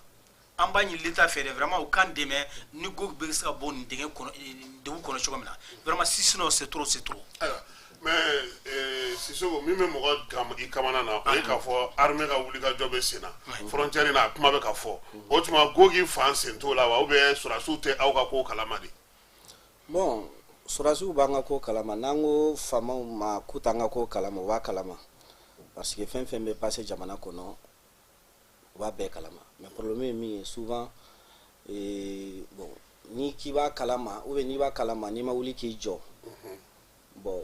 An b'a ɲini l'État fɛ dɛ, vraiment, u k'an dɛmɛ ni Gogi bɛ se ka bɔ nin dingɛ kɔnɔ, degun kɔnɔ cogo min na, vraiment. Si sinon c'est trop, c'est trop. Ayiwa, mais Sisoko, min bɛ mɔgɔ gam i kamana na, o ye k'a fɔ armée ka wulikajɔ bɛ sen na frontière in na, a kuma bɛ ka fɔ. O tuma Gogi fan sen t'o la wa, ou bien sɔrɔdasiw tɛ aw ka ko kalama de? Bon, sɔrɔdasiw b'an ka ko kalama. N'an ko faamaw ma k'u t'an ka ko kalama, u b'a kalama, parce que fɛn fɛn bɛ passer jamana kɔnɔ, u b'a bɛɛ kalama. Mais problème ye min ye souvent, bon, n'i k'i b'a kalama ou bien n'i b'a kalama, n'i ma wuli k'i jɔ, bon,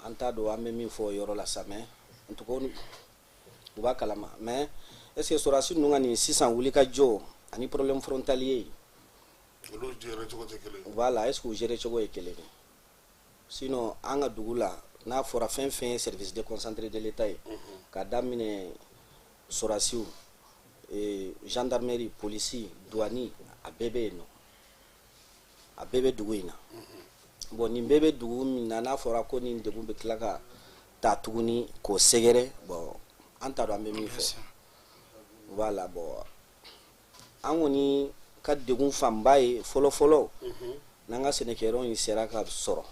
an t'a dɔn an bɛ min fɔ o yɔrɔ la sa. Mais en tout cas, u b'a kalama. Mais est ce que sɔrɔdasi ninnu ka nin sisan wuli ka jɔ ani problème frontalier, Olu gérer cogo tɛ kelen ye. Voilà, est ce que u gérer cogo ye kelen ye? Sinon an ka dugu la, n'a fɔra fɛn fɛn ye service déconcentré de l'État ye, ka daminɛ sɔrɔdasiw, gendarmerie, polisi, douane, a bɛɛ bɛ yen nɔ, a bɛɛ bɛ dugu in na. Bon, nin bɛɛ bɛ dugu min na, n'a fɔra ko nin degun bɛ tila ka ta tuguni k'o sɛgɛrɛ, bon, an t'a dɔn an bɛ min fɔ. Voilà, bon, an kɔni ka degun fanba ye fɔlɔ fɔlɔ, n'an ka sɛnɛkɛyɔrɔ in sera ka sɔrɔ.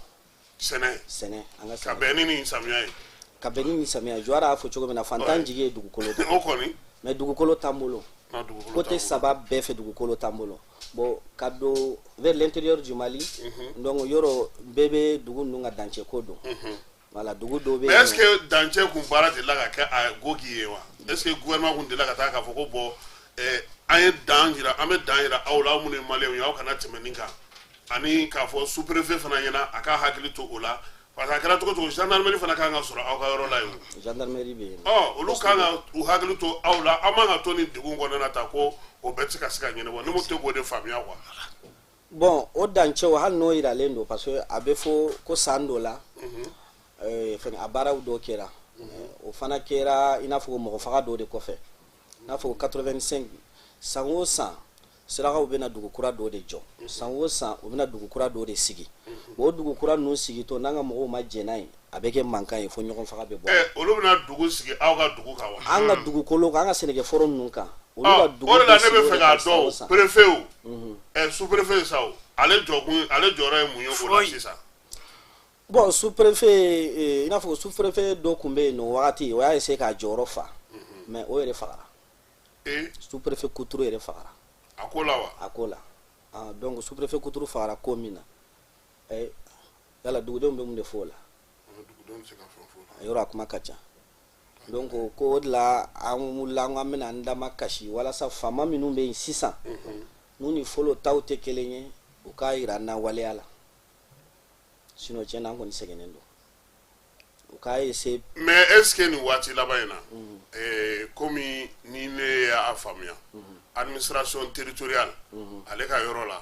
Sɛnɛ? Sɛnɛ, an ka Ka sɛnɛ. bɛn ni nin samiya ye. Ka bɛn ni nin samiya. Jɔra y'a fɔ cogo min na, fantan jigi ye dugukolo de. O kɔni. Mais dugukolo t'an bolo. Na dugukolo Côté t'an bolo. saba bɛɛ fɛ, dugukolo t'an bolo. Bon, ka don vers l'intérieur du Mali, donc yɔrɔ bɛɛ bɛ dugu ninnu ka dancɛ ko don. Voilà, dugu dɔw bɛ Mais est ce yen nɔ. que dancɛ kun baara delila ka kɛ a Gogi ye wa? Est ce que gouvernement kun delila ka taa k'a fɔ ko bon, an ye dan yira, an bɛ dan yira aw la, aw minnu ye maliyɛnw ye, aw kana tɛmɛ nin kan, ani k'a fɔ sous préfet fana ɲɛna a k'a hakili to o la? Parce que a kɛra cogo cogo, gendarmerie fana kan ka sɔrɔ aw ka yɔrɔ la yen o. Gendarmerie bɛ yen. Ɔ, olu kan ka u hakili to aw la. Aw man ka to ni degun kɔnɔna na ta ko o bɛɛ tɛ se ka se ka ɲɛnabɔ. Ne m'o tɛ k'o de faamuya quoi. Bon, o dancɛw, hali n'o yiralen don, parce que a bɛ fɔ ko san dɔ la, fɛn a baaraw dɔ kɛra. O fana kɛra i n'a fɔ mɔgɔ faga dɔ de kɔfɛ, i n'a fɔ 85. San o san, surakaw bɛna dugu kura dɔ de jɔ. San o san, u bɛna dugu kura dɔ de sigi. O dugu kura ninnu sigitɔ, n'an ka mɔgɔw ma jɛn n'a ye, a bɛ kɛ mankan ye fo ɲɔgɔn faga bɛ bɔ. Olu bɛna dugu sigi aw ka dugu kan wa? An ka dugukolo kan, an ka sɛnɛkɛforo ninnu kan, olu ka dugu O de la bɛ ne sigi bɛ o fɛ de k'a kan san o dɔn san. Préfet o, sous préfet sa o, ale jɔkun, ale jɔyɔrɔ ye mun ye o la Foyi. sisan? Bon, sous préfet, i n'a fɔ sous préfet dɔ tun bɛ yen nɔ o wagati, o y'a essayer k'a jɔyɔrɔ fa, mais o yɛrɛ fagara. Sous préfet Kuturu yɛrɛ fagara. A ko la wa? A ko la. Ah, donc sous préfet Kuturu fagara ko min na, yala dugudenw bɛ mun de fɔ o la? Dugudenw tɛ se ka fɛn fɔ o la. Yɔrɔ a kuma ka ca. Donc ko o de la an wulila, an ko an bɛna an dama kasi walasa faama minnu bɛ yen sisan, n'u ni fɔlɔ taw tɛ kelen ye, u k'a yira an na waleya la. Sinon tiɲɛ na, an kɔni sɛgɛnnen don. U k'a essayer. Mais est ce que nin waati laban in na, komi ni ne y'a faamuya, administration territoriale ale ka yɔrɔ la,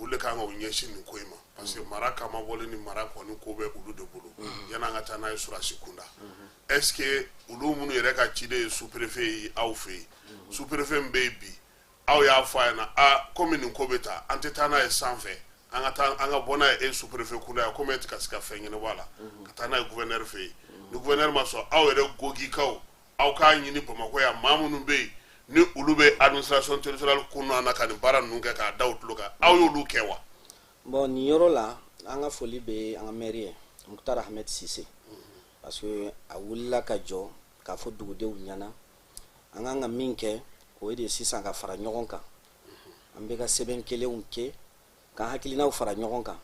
olu de kan ka u ɲɛsin nin ko in ma, parce que mara kama bɔlen ni mara kɔni ko bɛ olu de bolo yan'an ka taa n'a ye surasi kunda. Est ce que olu minnu yɛrɛ ka ciden ye sous préfet ye aw fɛ yen, sous préfet min bɛ yen bi, aw y'a fɔ a ɲɛna a komi nin ko bɛ taa, an tɛ taa n'a ye sanfɛ, an ka taa, an ka bɔ n'a ye e sous préfet kunda yan, komi e tɛ ka se ka fɛn ɲɛnabɔ a la, ka taa n'a ye gouverneur fɛ yen? Ni gouverneur ma sɔn, aw yɛrɛ Gogikaw, aw k'a ɲini Bamakɔ yan, maa minnu bɛ yen ni olu bɛ administration territoriale kɔnɔna na ka nin baara ninnu kɛ, k'a da u tulo kan, aw y'olu kɛ wa? Bon, nin yɔrɔ la, an ka foli bɛ an ka maire ye, Mukhtar Ahmed Sise, parce que a wulila ka jɔ k'a fɔ dugudenw ɲɛna an kan ka min kɛ, o ye de sisan ka fara ɲɔgɔn kan, an bɛ ka sɛbɛn kelenw kɛ k'an hakilinaw fara ɲɔgɔn kan.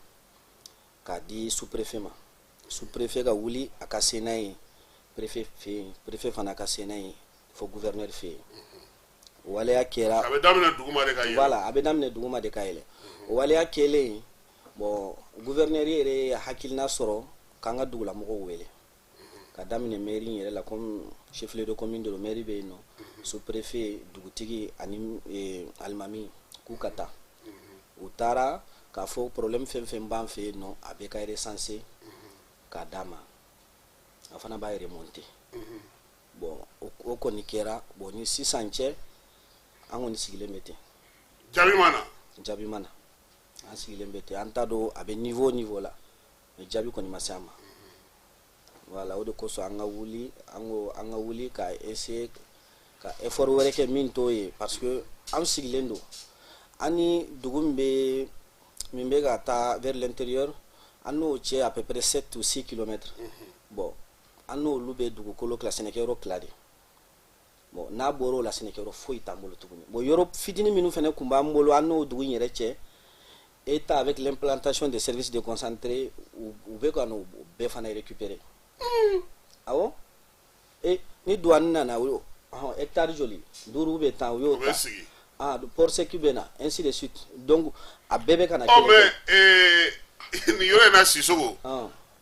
K'a di sous-préfet ma, sous-préfet ka wuli a ka se n'a ye préfet fɛ yen, préfet fana ka se n'a ye fo gouverneur fɛ yen. O waleya kɛra. A bɛ daminɛ duguma de ka yɛlɛ. Voilà, a bɛ daminɛ duguma de ka yɛlɛ. O waleya kɛlen, bon, gouverneur yɛrɛ ye hakilina sɔrɔ k'an ka dugulamɔgɔw wele, ka daminɛ mairie in yɛrɛ la, comme chef lieu de commune de don, mairie bɛ yen nɔ, sous-préfet, dugutigi ani alimami, k'u ka taa. U taara k'a fɔ problème fɛn fɛn b'an fɛ yen nɔ, a bɛ ka recenser k'a d'a ma, a fana b'a remonter. Bon, o kɔni kɛra. Bon, ni sisan cɛ, an kɔni sigilen bɛ ten. Jaabi ma na. Jaabi ma na, an sigilen bɛ ten. An t'a dɔn a bɛ niveau la, mais jaabi kɔni ma se an ma. Voilà, o de kosɔn an ka wuli, an ko an ka wuli ka essayer ka effort wɛrɛ kɛ min t'o ye, parce que an sigilen don, an ni dugu min bɛ ka taa vers l'intérieur, an n'o cɛ à peu près 7 ou 6 kilomètres. Bon, an n'olu bɛ dugukolo tila, sɛnɛkɛyɔrɔ tila de. Bon, n'a bɔra o la, sɛnɛkɛyɔrɔ foyi t'an bolo tuguni. Bon, yɔrɔ fitinin minnu fana tun b'an bolo, an n'o dugu in yɛrɛ cɛ, État, avec l'implantation des services déconcentrés, u bɛ ka n'o bɛɛ fana récupérer. Awɔ, e ni douane nana, o ɔhɔn hectare joli, 5 bɛ 10, u y'o U bɛ ta. sigi. Ah, port sec bɛ na, ainsi de suite. Donc a bɛɛ bɛ ka na. Ɔ Kelen. Mais nin yɔrɔ in na, Sisoko,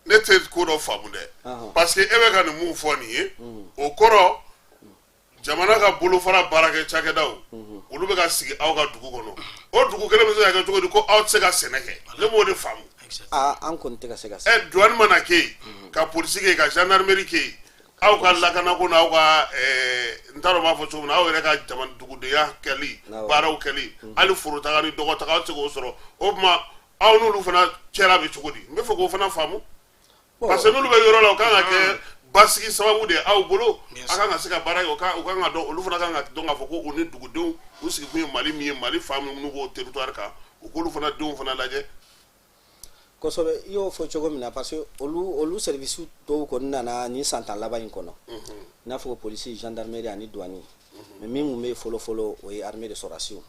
ne tɛ ko dɔ faamu dɛ. Parce que e bɛ ka nin mun fɔ nin ye, o kɔrɔ jamana ka bolofara baarakɛ cakɛdaw, olu bɛ ka sigi aw ka dugu kɔnɔ. O dugu kelen bɛ se ka kɛ cogo di ko aw tɛ se ka sɛnɛ kɛ? Ne b'o de faamu. Aa, an kɔni tɛ ka se ka se. Douane mana kɛ yen, ka polisi kɛ yen, ka gendarmerie kɛ yen, aw ka lakanako n'aw ka n t'a dɔn n b'a fɔ cogo min na, aw yɛrɛ ka jamana dugudenya kɛli, baaraw kɛli, hali forotaga ni dɔgɔtaga, aw tɛ se k'o sɔrɔ. O tuma aw n'olu fana cɛla bɛ cogo di? N bɛ fɛ k'o fana faamu, parce que n'olu bɛ yɔrɔ la, o kan ka kɛ basigi sababu de ye aw bolo. A kan ka se ka baara kɛ, o kan ka dɔn, olu fana kan ka dɔn k'a fɔ ko u ni dugudenw, u sigikun ye Mali min ye, Mali fan minnu b'o territoire kan, u k'olu fana denw fana lajɛ. Kosɛbɛ, i y'o fɔ cogo min na, parce que olu service dɔw kɔni nana nin san 10 laban in kɔnɔ, i n'a fɔ polisi, gendarmerie ani douane. Mais min tun bɛ yen fɔlɔ fɔlɔ, o ye armée de sɔrɔdasiw.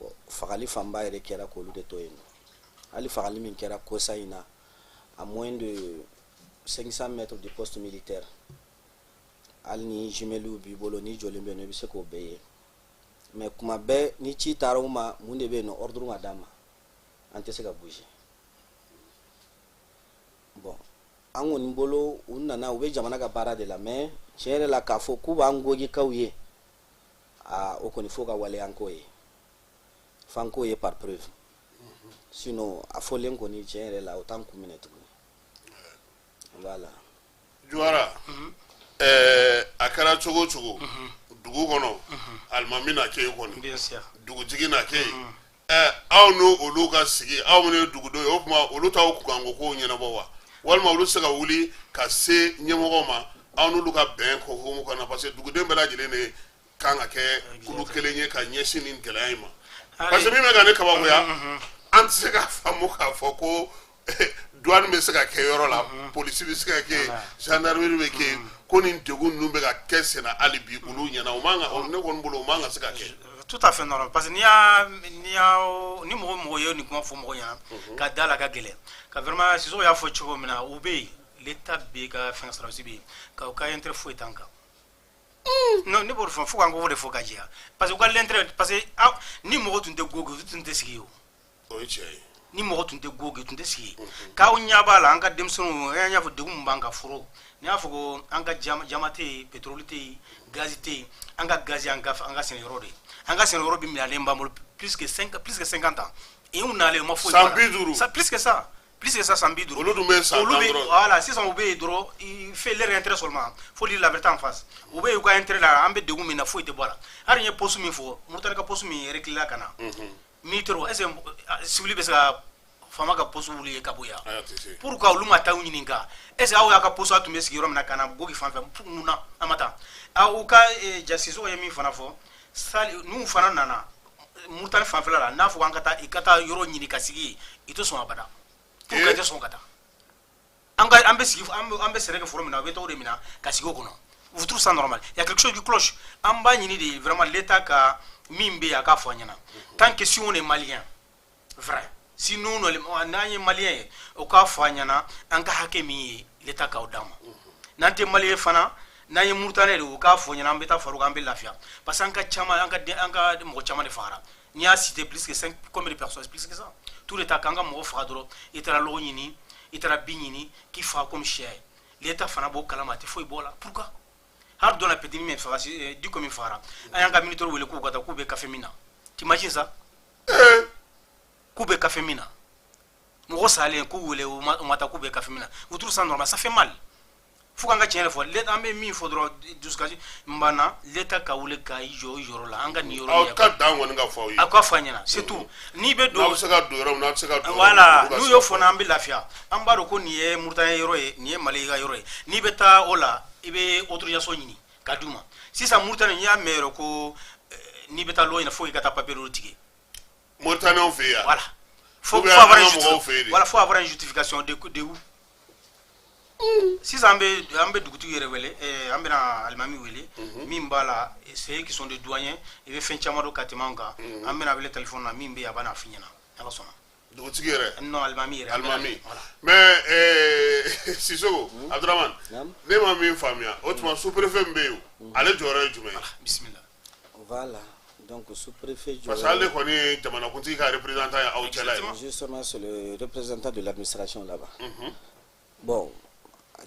Bon, fagali fanba yɛrɛ kɛra k'olu de to yen nɔ. Hali fagali min kɛra kosa in na, à moins de 500 mètres du poste militaire, hali ni jumelles b'i bolo, n'i jɔlen bɛ yen nɔ, i bɛ se k'o bɛɛ ye. Mais kuma bɛɛ ni ci taara u ma, mun de bɛ yen nɔ, ordre ma d'an ma, an tɛ se ka bouger. Bon, an kɔni bolo, u nana, u bɛ jamana ka baara de la, mais tiɲɛ yɛrɛ la, k'a fɔ k'u b'an gogikaw ye, aa, o kɔni fo ka waleya k'o ye, f'an k'o ye par preuve. Sinon a fɔlen kɔni, tiɲɛ yɛrɛ la, o t'an kun minɛ tuguni. Voilà. Juwara, a kɛra cogo o cogo, dugu kɔnɔ alimami na kɛ yen kɔni, Bien sûr. dugutigi na kɛ yen. Aw n'o olu ka sigi, aw minnu ye dugudenw ye, o tuma olu t'aw kunkanko kow ɲɛnabɔ wa? Walima olu tɛ se ka wuli ka se ɲɛmɔgɔw ma, aw n'olu ka bɛn ko hukumu kɔnɔ? Parce que duguden bɛɛ lajɛlen de kan ka kɛ kulu kelen ye ka ɲɛsin nin gɛlɛya in ma, parce que min bɛ ka ne kabakoya, an tɛ se k'a faamu k'a fɔ ko douane bɛ se ka kɛ yɔrɔ la, polisi bɛ se ka kɛ yen, gendarmerie bɛ kɛ yen, ko nin degun ninnu bɛ ka kɛ senna hali bi olu ɲɛna. O man kan, ne kɔni bolo, o man kan se ka kɛ. Tout à fait normal, parce que n'i y'a ni mɔgɔ mɔgɔ ye nin kuma fɔ mɔgɔ ɲɛna ka da la, ka gɛlɛn ka vraiment. Sisoko y'a fɔ cogo min na, u bɛ yen, l'État bɛ yen, ka fɛn sɔrɔsi bɛ yen, ka u ka intérêt foyi t'an kan. Non, ne b'o de fɔ, fo k'an k'o de fɔ ka jɛya, parce que u ka l'intérêt, parce que aw ni mɔgɔ tun tɛ Gogi, u tun tɛ sigi yen o. O ye tiɲɛ ye. Ni mɔgɔ tun tɛ Gogi, u tun tɛ sigi yen. K'aw ɲɛ b'a la, an ka denmisɛnninw, an y'a fɔ degun min b'an kan foro, n'i y'a fɔ ko an ka jama tɛ yen, pétrole tɛ yen, gazi tɛ yen. An ka gazi, an ka sɛnɛyɔrɔ de ye, an ka sɛnɛyɔrɔ bɛ minɛlen b'an bolo plus que 50 ans. Et u nalen, u ma foyi San bɔ a la. 50. Plus que ça, plus que ça, san 50. Olu dun bɛ san Olu 10 bɛ dɔrɔn. Voilà, sisan u bɛ yen dɔrɔn, il fait leur intérêt seulement, faut dire la vérité en face. U bɛ yen u ka intérêt la, an bɛ degun min na, foyi tɛ bɔ a la. Hali n ye poste min fɔ, Mauritanie ka poste min reculé ka na, militaire, est ce que civil bɛ se ka faama ka poste wuli ka bɔ yan? Ayi, a tɛ se. Pourquoi olu ma taa u ɲininka, est ce que aw y'a ka poste, aw tun bɛ sigi yɔrɔ min na, ka na Gogi fan fɛ, mun na an ma taa aw ka Sisoko ye min fana fɔ sali, n'u fana nana Mauritanie fanfɛla la, n'a fɔ an ka taa, i ka taa yɔrɔ ɲini ka sigi yen, i tɛ sɔn abada. Pourquoi i tɛ sɔn ka taa? An ka an bɛ sigi, an bɛ sɛnɛ kɛ foro min na, u bɛ taa o de minɛ ka sigi o kɔnɔ. Vous trouvez ça normal? Il y a quelque chose qui cloche. An b'a ɲini de vraiment, l'État ka min bɛ yen, a k'a fɔ an ɲɛna. Tant que si on est malien vrai. Si nous, n'an ye malien ye, o k'a fɔ an ɲɛna an ka hakɛ min ye, l'État k'aw d'an ma. N'an tɛ malien fana, n'an ye Mauritanie de, o k'a fɔ ɲɛna, an bɛ taa far'o kan, an bɛ lafiya, parce que an ka caman, an ka den, an ka mɔgɔ caman de fagara. N'i y'a cité, plus que 5, combien de personnes, plus que ça, tout le temps k'an ka mɔgɔ faga dɔrɔn. I taara lɔgɔ ɲini, i taara bin ɲini, k'i faga comme sɛ. L'État fana b'o kalama, a tɛ foyi bɔ o la. Pourquoi? Hali dɔ la, petit min faga, Diko min fagara, an y'an ka militaire wele k'u ka taa, k'u bɛ café min na. T'imagines ça, k'u bɛ café min na, mɔgɔ salen, k'u wele, u ma taa, k'u bɛ café min na. Vous trouvez ça normal? Ça fait mal. Fo k'an ka tiɲɛ de fɔ. L'État, an bɛ min fɔ dɔrɔn, dusukasi n banna. L'État ka wuli ka i jɔ i jɔyɔrɔ la, an ka nin yɔrɔ Aw ka dan kɔni ka fɔ aw ye. A ka fɔ an ɲɛna, c'est tout. N'i bɛ don, n'aw bɛ se ka don yɔrɔ min na, aw bɛ se ka don. Voilà, n'u y'o fɔ, n'an bɛ lafiya. An b'a dɔn ko nin ye Mauritanie yɔrɔ ye, nin ye Mali ka yɔrɔ ye. N'i bɛ taa o la, i bɛ autorisation ɲini ka d'u ma. Sisan Mauritanie, n'i y'a mɛn yɔrɔ ko n'i bɛ taa lɔ ɲini, fo i ka taa papier dɔ tigɛ. Mauritaniens fɛ yan. Voilà, faut avoir un, voilà, faut avoir une justification de où. Sisan an bɛ dugutigi yɛrɛ wele, an bɛna alimami wele min b'a la, c'est eux qui sont des doyens, i bɛ fɛn caman dɔn ka tɛmɛ an kan. An bɛna wele téléphone na, min bɛ yen, a b'a f'i ɲɛna, Ala sɔnna. Dugutigi yɛrɛ? Non, alimami yɛrɛ. Alimami. Mais Sisoko Abdramane, ne ma min faamuya, o tuma sous-préfet min bɛ yen, ale jɔyɔrɔ ye jumɛn ye? Bisimila. Voilà, donc sous-préfet. Parce que ale kɔni ye jamanakuntigi ka représentant ye aw cɛla ye. Justement, c'est le représentant de l'administration là-bas. Bon,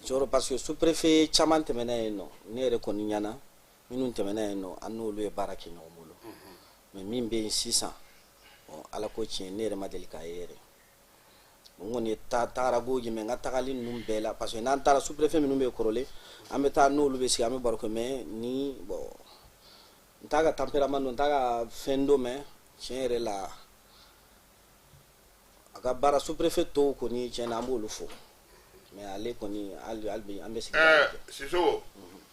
jɔyɔrɔ, parce que sous-préfet caman tɛmɛna yen nɔ, ne yɛrɛ kɔni ɲɛna, minnu tɛmɛna yen nɔ, an n'olu ye baara kɛ ɲɔgɔn bolo. Mais min bɛ yen sisan, bon, Ala ko tiɲɛ, ne yɛrɛ ma deli k'a ye yɛrɛ. N kɔni ye tagara Gogi, mais n ka tagali ninnu bɛɛ la, parce que n'an taara, sous-préfet minnu bɛ kɔrɔlen, an bɛ taa n'olu bɛ sigi, an bɛ baro kɛ. Mais ni, bon, n t'a ka tempérament dɔn, n t'a ka fɛn dɔn, mais tiɲɛ yɛrɛ la, a ka baara, sous-préfet tɔw kɔni, tiɲɛ na, an b'olu fo, mais ale kɔni, hali hali bi an bɛ sigi. Sisoko,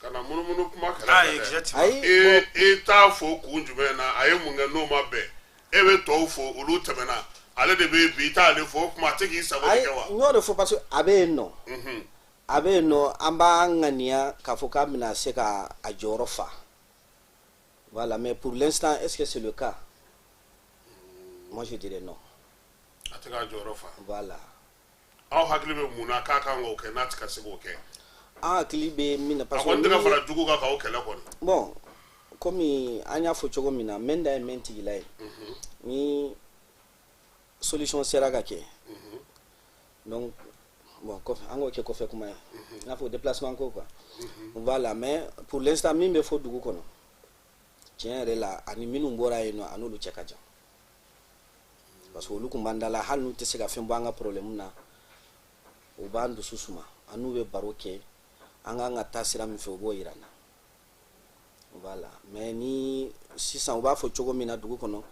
kana munumunu kuma kɛrɛfɛ dɛ. Ayi. E t'a fo kun jumɛn na? A ye mun kɛ n'o ma bɛn? E bɛ tɔw fo, olu tɛmɛna, ale de bɛ bi, i t'ale fo, o tuma a tɛ k'i sago de kɛ wa? N y'o de fɔ, parce que a bɛ yen nɔ, a bɛ yen nɔ, an b'an ŋaniya k'a fɔ k'a bɛna se ka a jɔyɔrɔ fa. Voilà, mais pour l'instant, est-ce que c'est le cas? Moi, je dirais non. A tɛ k'a jɔyɔrɔ fa. Voilà. Aw hakili bɛ mun na k'a kan k'o kɛ n'a tɛ ka se k'o kɛ? An hakili bɛ min na, parce que a kɔni tɛ ka fara jugu kan k'aw kɛlɛ kɔni. Bon, komi an y'a fɔ cogo min na, mɛn da ye mɛn tigila ye, ni solution sera ka kɛ. Donc bon, kɔfɛ, an k'o kɛ kɔfɛ kuma ye, i n'a fɔ déplacement ko quoi. Voilà, mais pour l'instant, min bɛ fɔ dugu kɔnɔ, tiɲɛ yɛrɛ la, ani minnu bɔra yen nɔ, a n'olu cɛ ka jan, parce que olu kun b'an da la. Hali n'u tɛ se ka fɛn bɔ an ka problème na, u b'an dusu suma, an n'u bɛ baro kɛ, an k'an ka taa sira min fɛ, u b'o yira an na. Voilà, mais ni sisan u b'a fɔ cogo min na dugu kɔnɔ,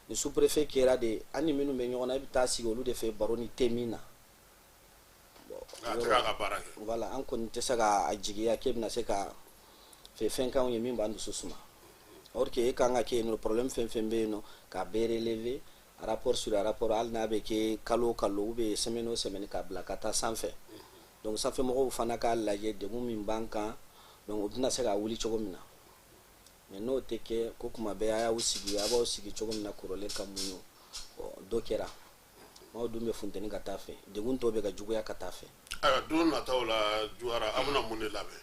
ni sous-préfet kɛra de, an ni minnu bɛ ɲɔgɔn na, i bɛ taa sigi olu de fɛ baro ni te min na. A tɛ k'a ka baara kɛ. Voilà, an kɔni tɛ se ka a jigiya k'e bɛna se ka fɛ fɛn k'anw ye min b'an dusu suma. Or que e kan ka kɛ yen nɔ, problème fɛn fɛn bɛ yen nɔ, k'a bɛɛ relever rapport sur rapport, hali n'a bɛ kɛ kalo o kalo ou bien semaine o semaine, k'a bila ka taa sanfɛ. Donc sanfɛ mɔgɔw fana k'a lajɛ degun min b'an kan, donc u bɛna se ka wuli cogo min na. Mais n'o tɛ kɛ ko kuma bɛɛ a y'aw sigi, a b'aw sigi cogo min na kɔrɔlen ka muɲu, dɔ kɛra maaw dun bɛ funteni ka taa fɛ, degun tɔw bɛ ka juguya ka taa fɛ. Ayiwa, don nataw la, Juwara, aw bɛna mun de labɛn?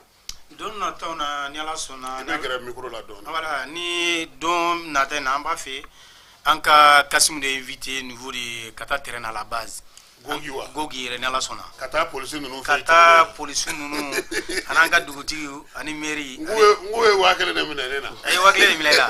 Don nataw na, ni Ala sɔnna. I bɛ gɛrɛ micro la dɔɔnin. Voilà, ni don nata in na, an b'a fɛ an ka Kasimu de invité niveau de ka taa terrain na, la base. Gogi wa? Gogi yɛrɛ, ni Ala sɔnna. Ka taa polisi ninnu fɛ. Ka taa polisi ninnu ani an ka dugutigi ani mairie. N k'u ye 5000 de minɛ ne na. A ye 5000 de minɛ i la.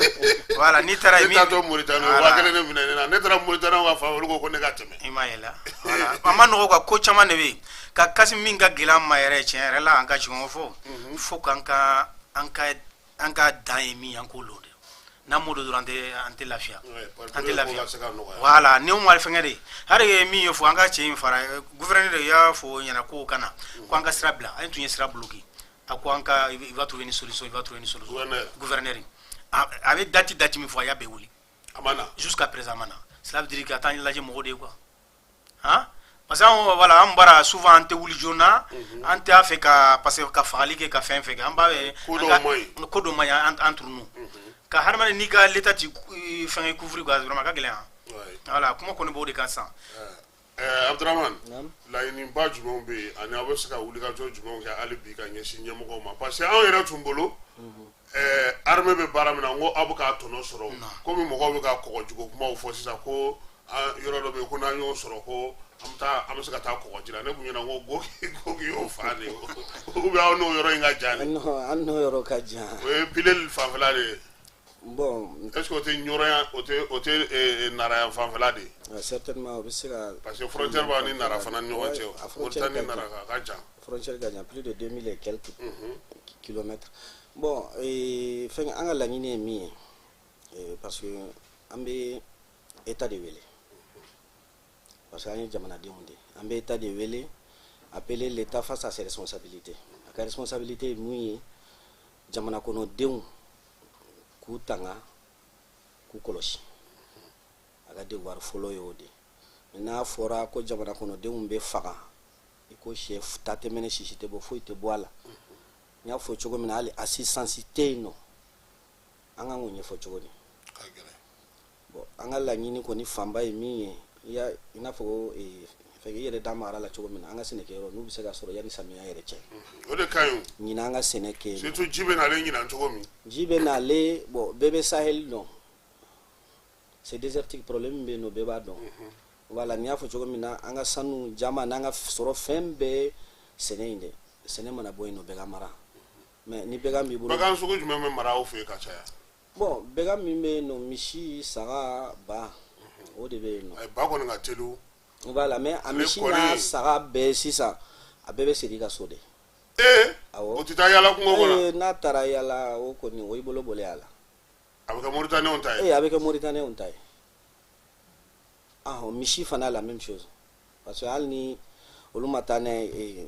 Voilà, n'i taara. Ne taatɔ Moritani, 5000 de minɛ ne na. Ne taara Moritani ka fan, olu ko ko ne ka tɛmɛ. I m'a ye la. Voilà, a ma nɔgɔ quoi, ko caman de bɛ yen ka Kasimu min ka gɛlɛn an ma yɛrɛ, tiɲɛ yɛrɛ la, an ka tiɲɛ fɔ, fo k'an ka an ka dan ye min ye, an k'o lɔn de. N'an m'o dɔn dɔrɔn, an tɛ lafiya, an tɛ lafiya. Voilà, ni o ma fɛngɛ de, hali ye min ye fɔ an ka cɛ in fara gouverneur de y'a fɔ ɲɛna ko kana ko an ka sira bila, an tun ye sira bloqué, a ko an ka, il va trouver une solution, il va trouver une solution. Gouverneur a bɛ date min fɔ, a y'a bɛɛ wuli. A ma na. Jusqu'à présent a ma na. Cela veut dire que a t'an lajɛ mɔgɔ de ye quoi, han, parce que an, voilà, an bɔra souvent, an tɛ wuli joona, an tɛ a fɛ ka, parce que ka fagali kɛ, ka fɛn fɛn kɛ, an b'a fɛ. Ko dɔw man ɲi. Ko dɔw man ɲi entre nous ka hadamaden n'i ka l'état ti fɛngɛ couvrir quoi, vraiment a ka gɛlɛn. Voilà, kuma kɔni b'o de kan sisan. Abdramane, laɲiniba jumɛnw bɛ yen ani aw bɛ se ka wulikajɔ jumɛnw kɛ hali bi ka ɲɛsin ɲɛmɔgɔw ma? Parce que anw yɛrɛ tun bolo, armée bɛ baara min na, n ko aw bɛ k'a tɔnɔ sɔrɔ, komi mɔgɔw bɛ ka kɔgɔjugu kumaw fɔ sisan ko yɔrɔ dɔ bɛ yen ko n'an y'o sɔrɔ, ko an bɛ taa, an bɛ se ka taa kɔgɔji la. Ne kun ɲɛna ko Gogi y'o fa de ye, ou bien aw n'o yɔrɔ in ka jan de? Non, an n'o yɔrɔ ka jan. O ye Pileli fanfɛla de ye. Bon. Est ce que o tɛ Ɲɔrɔ yan, o tɛ Nara yan fanfɛla de ye? Certainement, o bɛ se ka. Parce que frontière b'aw ni Nara fana ni ɲɔgɔn cɛ. A o frontière Mauritanie ka Nara jan. ka jan. Frontière ka jan, plus de 2000 et quelques kilomètres. Bon, fɛn, an ka laɲini ye min ye, parce que an bɛ état de wele, parce que an ye jamanadenw de ye, an bɛ état de wele, appeler l'état face à ses responsabilités. A ka responsabilité ye mun ye? Jamana kɔnɔdenw k'u tanga, k'u kɔlɔsi, a ka devoir fɔlɔ ye o de ye. N'a fɔra ko jamana kɔnɔdenw bɛ faga i ko sɛ, ta tɛ mɛnɛ, sisi tɛ bɔ, foyi tɛ bɔ a la. N y'a fɔ cogo min na, hali assistance tɛ yen nɔ, an kan k'o ɲɛfɔ cogo di? Ka gɛlɛn. Bon, an ka laɲini kɔni fanba ye min ye, i y'a i n'a fɔ ko fɛn, i yɛrɛ da magara la cogo min na, an ka sɛnɛkɛyɔrɔ n'u bɛ se ka sɔrɔ yanni samiya yɛrɛ cɛ. O de ka ɲi o. Ɲinan, an ka sɛnɛ kɛ yen nɔ. Surtout ji bɛ nalen ɲinan cogo min. Ji bɛ nalen. Bon, bɛɛ bɛ Sahel dɔn, c'est désertique, problème min bɛ yen nɔ, bɛɛ b'a dɔn. Voilà, n'i y'a fɔ cogo min na, an ka sanu jama n'an ka sɔrɔ fɛn bɛɛ sɛnɛ in dɛ. Sɛnɛ mana bɔ yen nɔ, bɛɛ ka mara, mais ni bɛɛ b'i bolo. Bagan sugu jumɛn bɛ mara aw fɛ yen ka caya? Bon, bɛgan min bɛ yen nɔ, misi, saga, ba, o de bɛ yen nɔ. Ayi, ba kɔni ka teli o. Voilà, mais a Ale misi kɔni- n'a saga bɛɛ sisan, a bɛɛ bɛ segin i ka so de. Ee? Awɔ. O tɛ taa yala kungo kɔnɔ? Ee, n'a taara yala, o kɔni o y'i bolo bɔlen a la. A bɛ kɛ Mauritanienw ta ye? Ee, a bɛ kɛ Mauritanienw ta ye. Ahɔn, misi fana, la même chose, parce que hali ni olu ma taa n'a ye,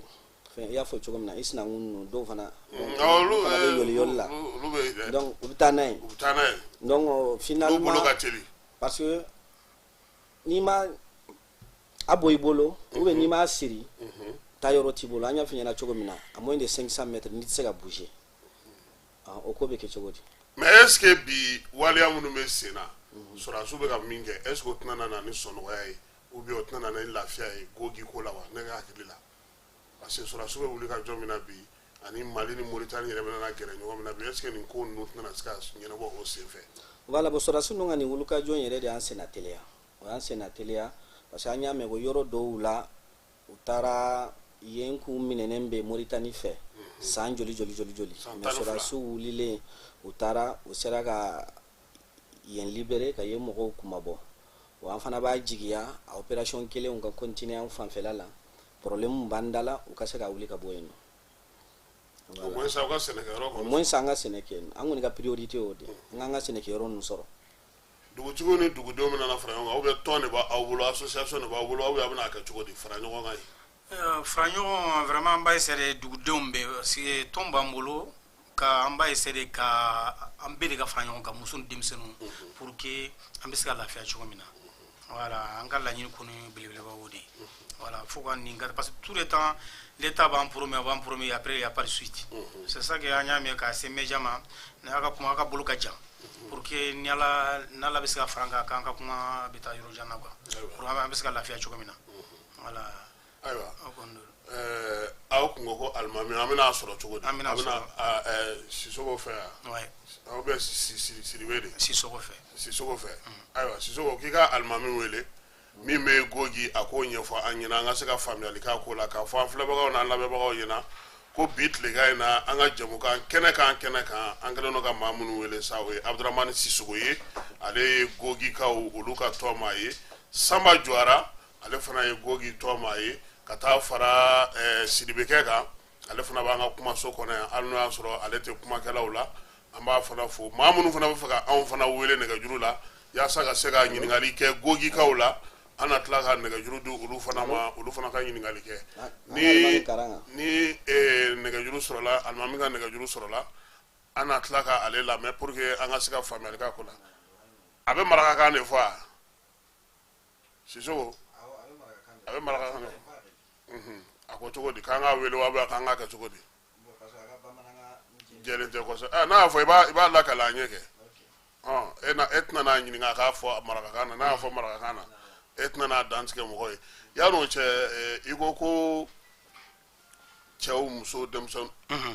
fɛn, i y'a fɔ cogo min na, i sinankun ninnu dɔw fana, donc, Olu olu fana bɛ yɔli yɔli la. Olu bɛ yen dɛ. Donc u bɛ taa n'a ye. U bɛ taa n'a ye. Donc Olu finalement, bolo ka teli. parce que n'i ma a bɔ i bolo, ou bien n'i m'a siri, taa yɔrɔ t'i bolo. An y'a f'i ɲɛna cogo min na, à moins de 500 mètres, n'i tɛ se ka bouger. Ah, o ko bɛ kɛ cogo di? Mais est ce que bi waleya minnu bɛ sen na, sɔrɔdasiw bɛ ka min kɛ, est ce que o tɛna na ni sɔnɔgɔya ye, ou bien o tɛna na ni lafiya ye Gogi ko la wa? Ne ka hakili la, parce que sɔrɔdasiw bɛ wuli ka jɔ min na bi, ani Mali ni Mauritanie yɛrɛ bɛna na gɛrɛ ɲɔgɔn min na bi, est ce que nin ko ninnu tɛna se ka ɲɛnabɔ o sen fɛ? Voilà, bon, sɔrɔdasi ninnu ka nin wulikajɔ in yɛrɛ de y'an senna teliya. O y'an senna teliya parce que an y'a mɛn ko yɔrɔ dɔw la, u taara yen, k'u minɛnen bɛ Mauritanie fɛ san joli joli joli joli. San Mais 12. Sɔrɔdasiw wulilen, u taara, u sera ka yen libéré, ka yen mɔgɔw kumabɔ. Wa an fana b'a jigiya a opération kelenw ka continuer an fanfɛla la. Problème min b'an da la, u ka se ka wuli ka bɔ yen nɔ. Au moins aw ka sɛnɛkɛyɔrɔ Au kɔni. moins an ka sɛnɛ kɛ yen nɔ. An kɔni ka priorité y'o de ye, an k'an ka sɛnɛkɛyɔrɔ ninnu sɔrɔ. Dugutigiw ni dugudenw bɛna na fara ɲɔgɔn kan, ou bien tɔn de b'aw bolo, association de b'aw bolo, ou bien a bɛna kɛ cogo di fara ɲɔgɔn kan ye? Fara ɲɔgɔn, vraiment, an b'a essayer de dugudenw bɛɛ, parce que tɔn b'an bolo ka an b'a essayer de ka an bɛɛ de ka fara ɲɔgɔn kan, muso ni denmisɛnninw, pour que an bɛ se ka lafiya cogo min na. Voilà, an ka laɲini kɔni belebeleba o de ye. Voilà, fo ka nin ka, parce que tout le temps l'État b'an promet, b'an promet, après il y a pas de suite. C'est ça que an y'a mɛn k'a se média ma, n'a ka kuma, a ka bolo ka jan, pour que ni Ala n'Ala bɛ se ka fara an kan, k'an ka kuma bɛ taa yɔrɔ jan na quoi, pour an bɛ se ka lafiya cogo min na. Voilà. Ayiwa. O kɔni don. Aw kun ko ko alimami, an bɛna sɔrɔ cogo di? An bɛna sɔrɔ. Sisoko fɛ yan? Ouais. Aw bɛ Sidibe de? Sisoko fɛ. Sisoko fɛ. Ayiwa, Sisoko, k'i ka alimami wele min bɛ Gogi, a k'o ɲɛfɔ an ɲɛna, an ka se ka faamuyali k'a ko la, k'a fɔ an filɛbagaw n'an lamɛnbagaw ɲɛna ko bi tilegan in na, an ka jamukan kɛnɛ kan, an kɛlen don ka maa minnu wele sa, o ye Abudramani Sisoko ye, ale ye Gogikaw olu ka tɔn maa ye, Sanba Jɔra, ale fana ye Gogi tɔn maa ye, ka taa fara Sidibekɛ kan, ale fana b'an ka kumaso kɔnɔ yan, hali n'o y'a sɔrɔ ale tɛ kumakɛlaw la, an b'a fana fo. Maa minnu fana bɛ fɛ ka anw fana wele nɛgɛjuru la yaasa ka se ka ɲininkali kɛ Gogikaw la, an na tila ka nɛgɛjuru di olu fana ma, olu fana ka ɲininkali kɛ. Ni nɛgɛjuru sɔrɔla, alimami ka nɛgɛjuru sɔrɔla, an na tila ka ale lamɛn pour que an ka se ka faamuyali k'a ko la. A bɛ marakakan de fɔ wa, Sisoko? A bɛ marakakan de fɔ. A ko cogo di k'an k'a wele wa, k'an k'a kɛ cogo di? Jɛlen tɛ kosɛbɛ. N'a y'a fɔ, i b'a lakale an ɲɛ kɛ. E na e tɛna n'a ɲininka a k'a fɔ marakakan na. N'a y'a fɔ marakakan na, e tɛna n'a dantigɛ mɔgɔ ye. Yan'o cɛ, i ko ko cɛw, muso, denmisɛn,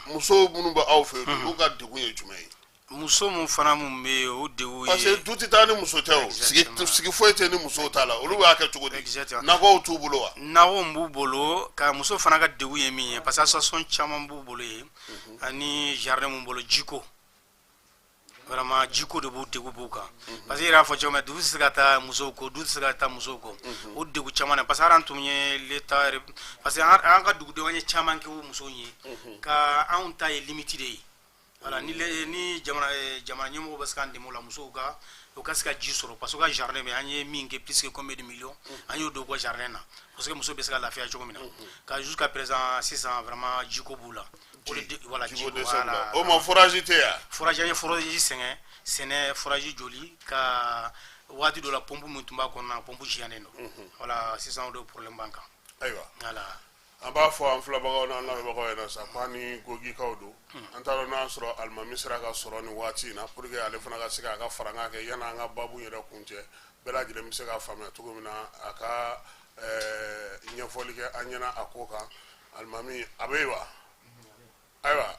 musow minnu bɛ aw fɛ yen, olu ka degun ye jumɛn ye? Muso mun fana mun bɛ yen, o degun ye Parce que du tɛ taa ni muso tɛ o. Sigi sigi foyi tɛ ni musow t'a la. Olu b'a kɛ cogo di? Nakɔw t'u bolo wa? Nakɔw b'u bolo. Ka muso fana ka degun ye min ye, parce que association caman b'u bolo yen, ani jardin mun bolo, jiko, vraiment jiko de b'u degun b'u kan. Parce que i yɛrɛ y'a fɔ cogo min na, dugu tɛ se ka taa musow kɔ, du tɛ se ka taa musow kɔ. O degun caman na, parce que hali an tun ye l'état yɛrɛ, parce que an ka dugudenw, an ye caman kɛ o musow ye, ka anw ta ye limite de ye. Voilà, ni jamana ɲɛmɔgɔw bɛ se k'an dɛmɛ o la, musow ka u ka se ka ji sɔrɔ, parce que u ka jardin bɛ, an ye min kɛ, plus que combien de millions an y'o don u ka jardin na, parce que muso bɛ se ka lafiya cogo min na. Ka jusqu'à présent sisan, vraiment jiko b'u la. O de, voilà, jiko, voilà. O ma, forage tɛ yan? Forage, an ye forage sɛgɛn sɛnɛ, forage joli ka waati dɔ la, pompe min tun b'a kɔnɔna, pompe tiɲɛnen don. Voilà, sisan o de problème b'an kan. Ayiwa. Voilà. An b'a fɔ an filɛbagaw n'an lamɛnbagaw ɲɛna sa ko an ni Gogikaw don. An t'a dɔn n'a y'a sɔrɔ alimami sera ka sɔrɔ nin waati in na, pour que ale fana ka se k'a ka farankan kɛ yanni an ka baabu yɛrɛ kun cɛ, bɛɛ lajɛlen bɛ se k'a faamuya cogo min na, a ka ɲɛfɔli kɛ an ɲɛna a ko kan. Alimami a bɛ yen wa? Ayiwa,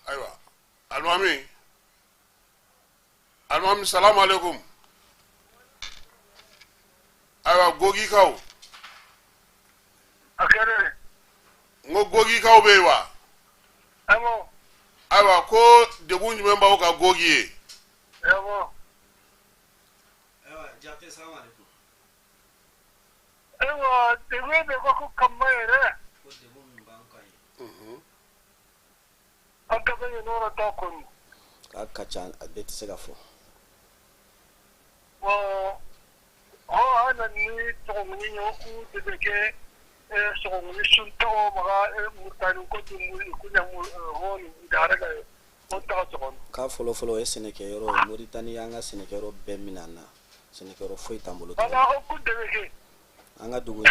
ayiwa, alimami, alimami, salamu aleykum. Ayiwa, Gogikaw. A kɛra. N ko Gogikaw bɛ yen wa? Awɔ. Ayiwa, ko degun jumɛn b'aw ka Gogi ye? Awɔ. Ayiwa, Jate, salamu aleykum. Ayiwa, degun bɛ ko kama yɛrɛ. Ko degun min b'an kan ye. An ka bɛ yen yɔrɔ t'a kɔni. A ka ca, a bɛɛ tɛ se ka fɔ. Bon, hɔ an na ni sɔgɔmuni ye, o k'u de bɛ kɛ sɔgɔmuni sun tɔgɔ maga Murutani ko tun kunya hɔ ni dara ye o taga sɔgɔmi. K'a fɔlɔ fɔlɔ, o ye sɛnɛkɛyɔrɔ ye. Moritani y'an ka sɛnɛkɛyɔrɔ bɛɛ minɛ an na, sɛnɛkɛyɔrɔ foyi t'an bolo. Wala, o k'u de bɛ kɛ. An ka dugu in.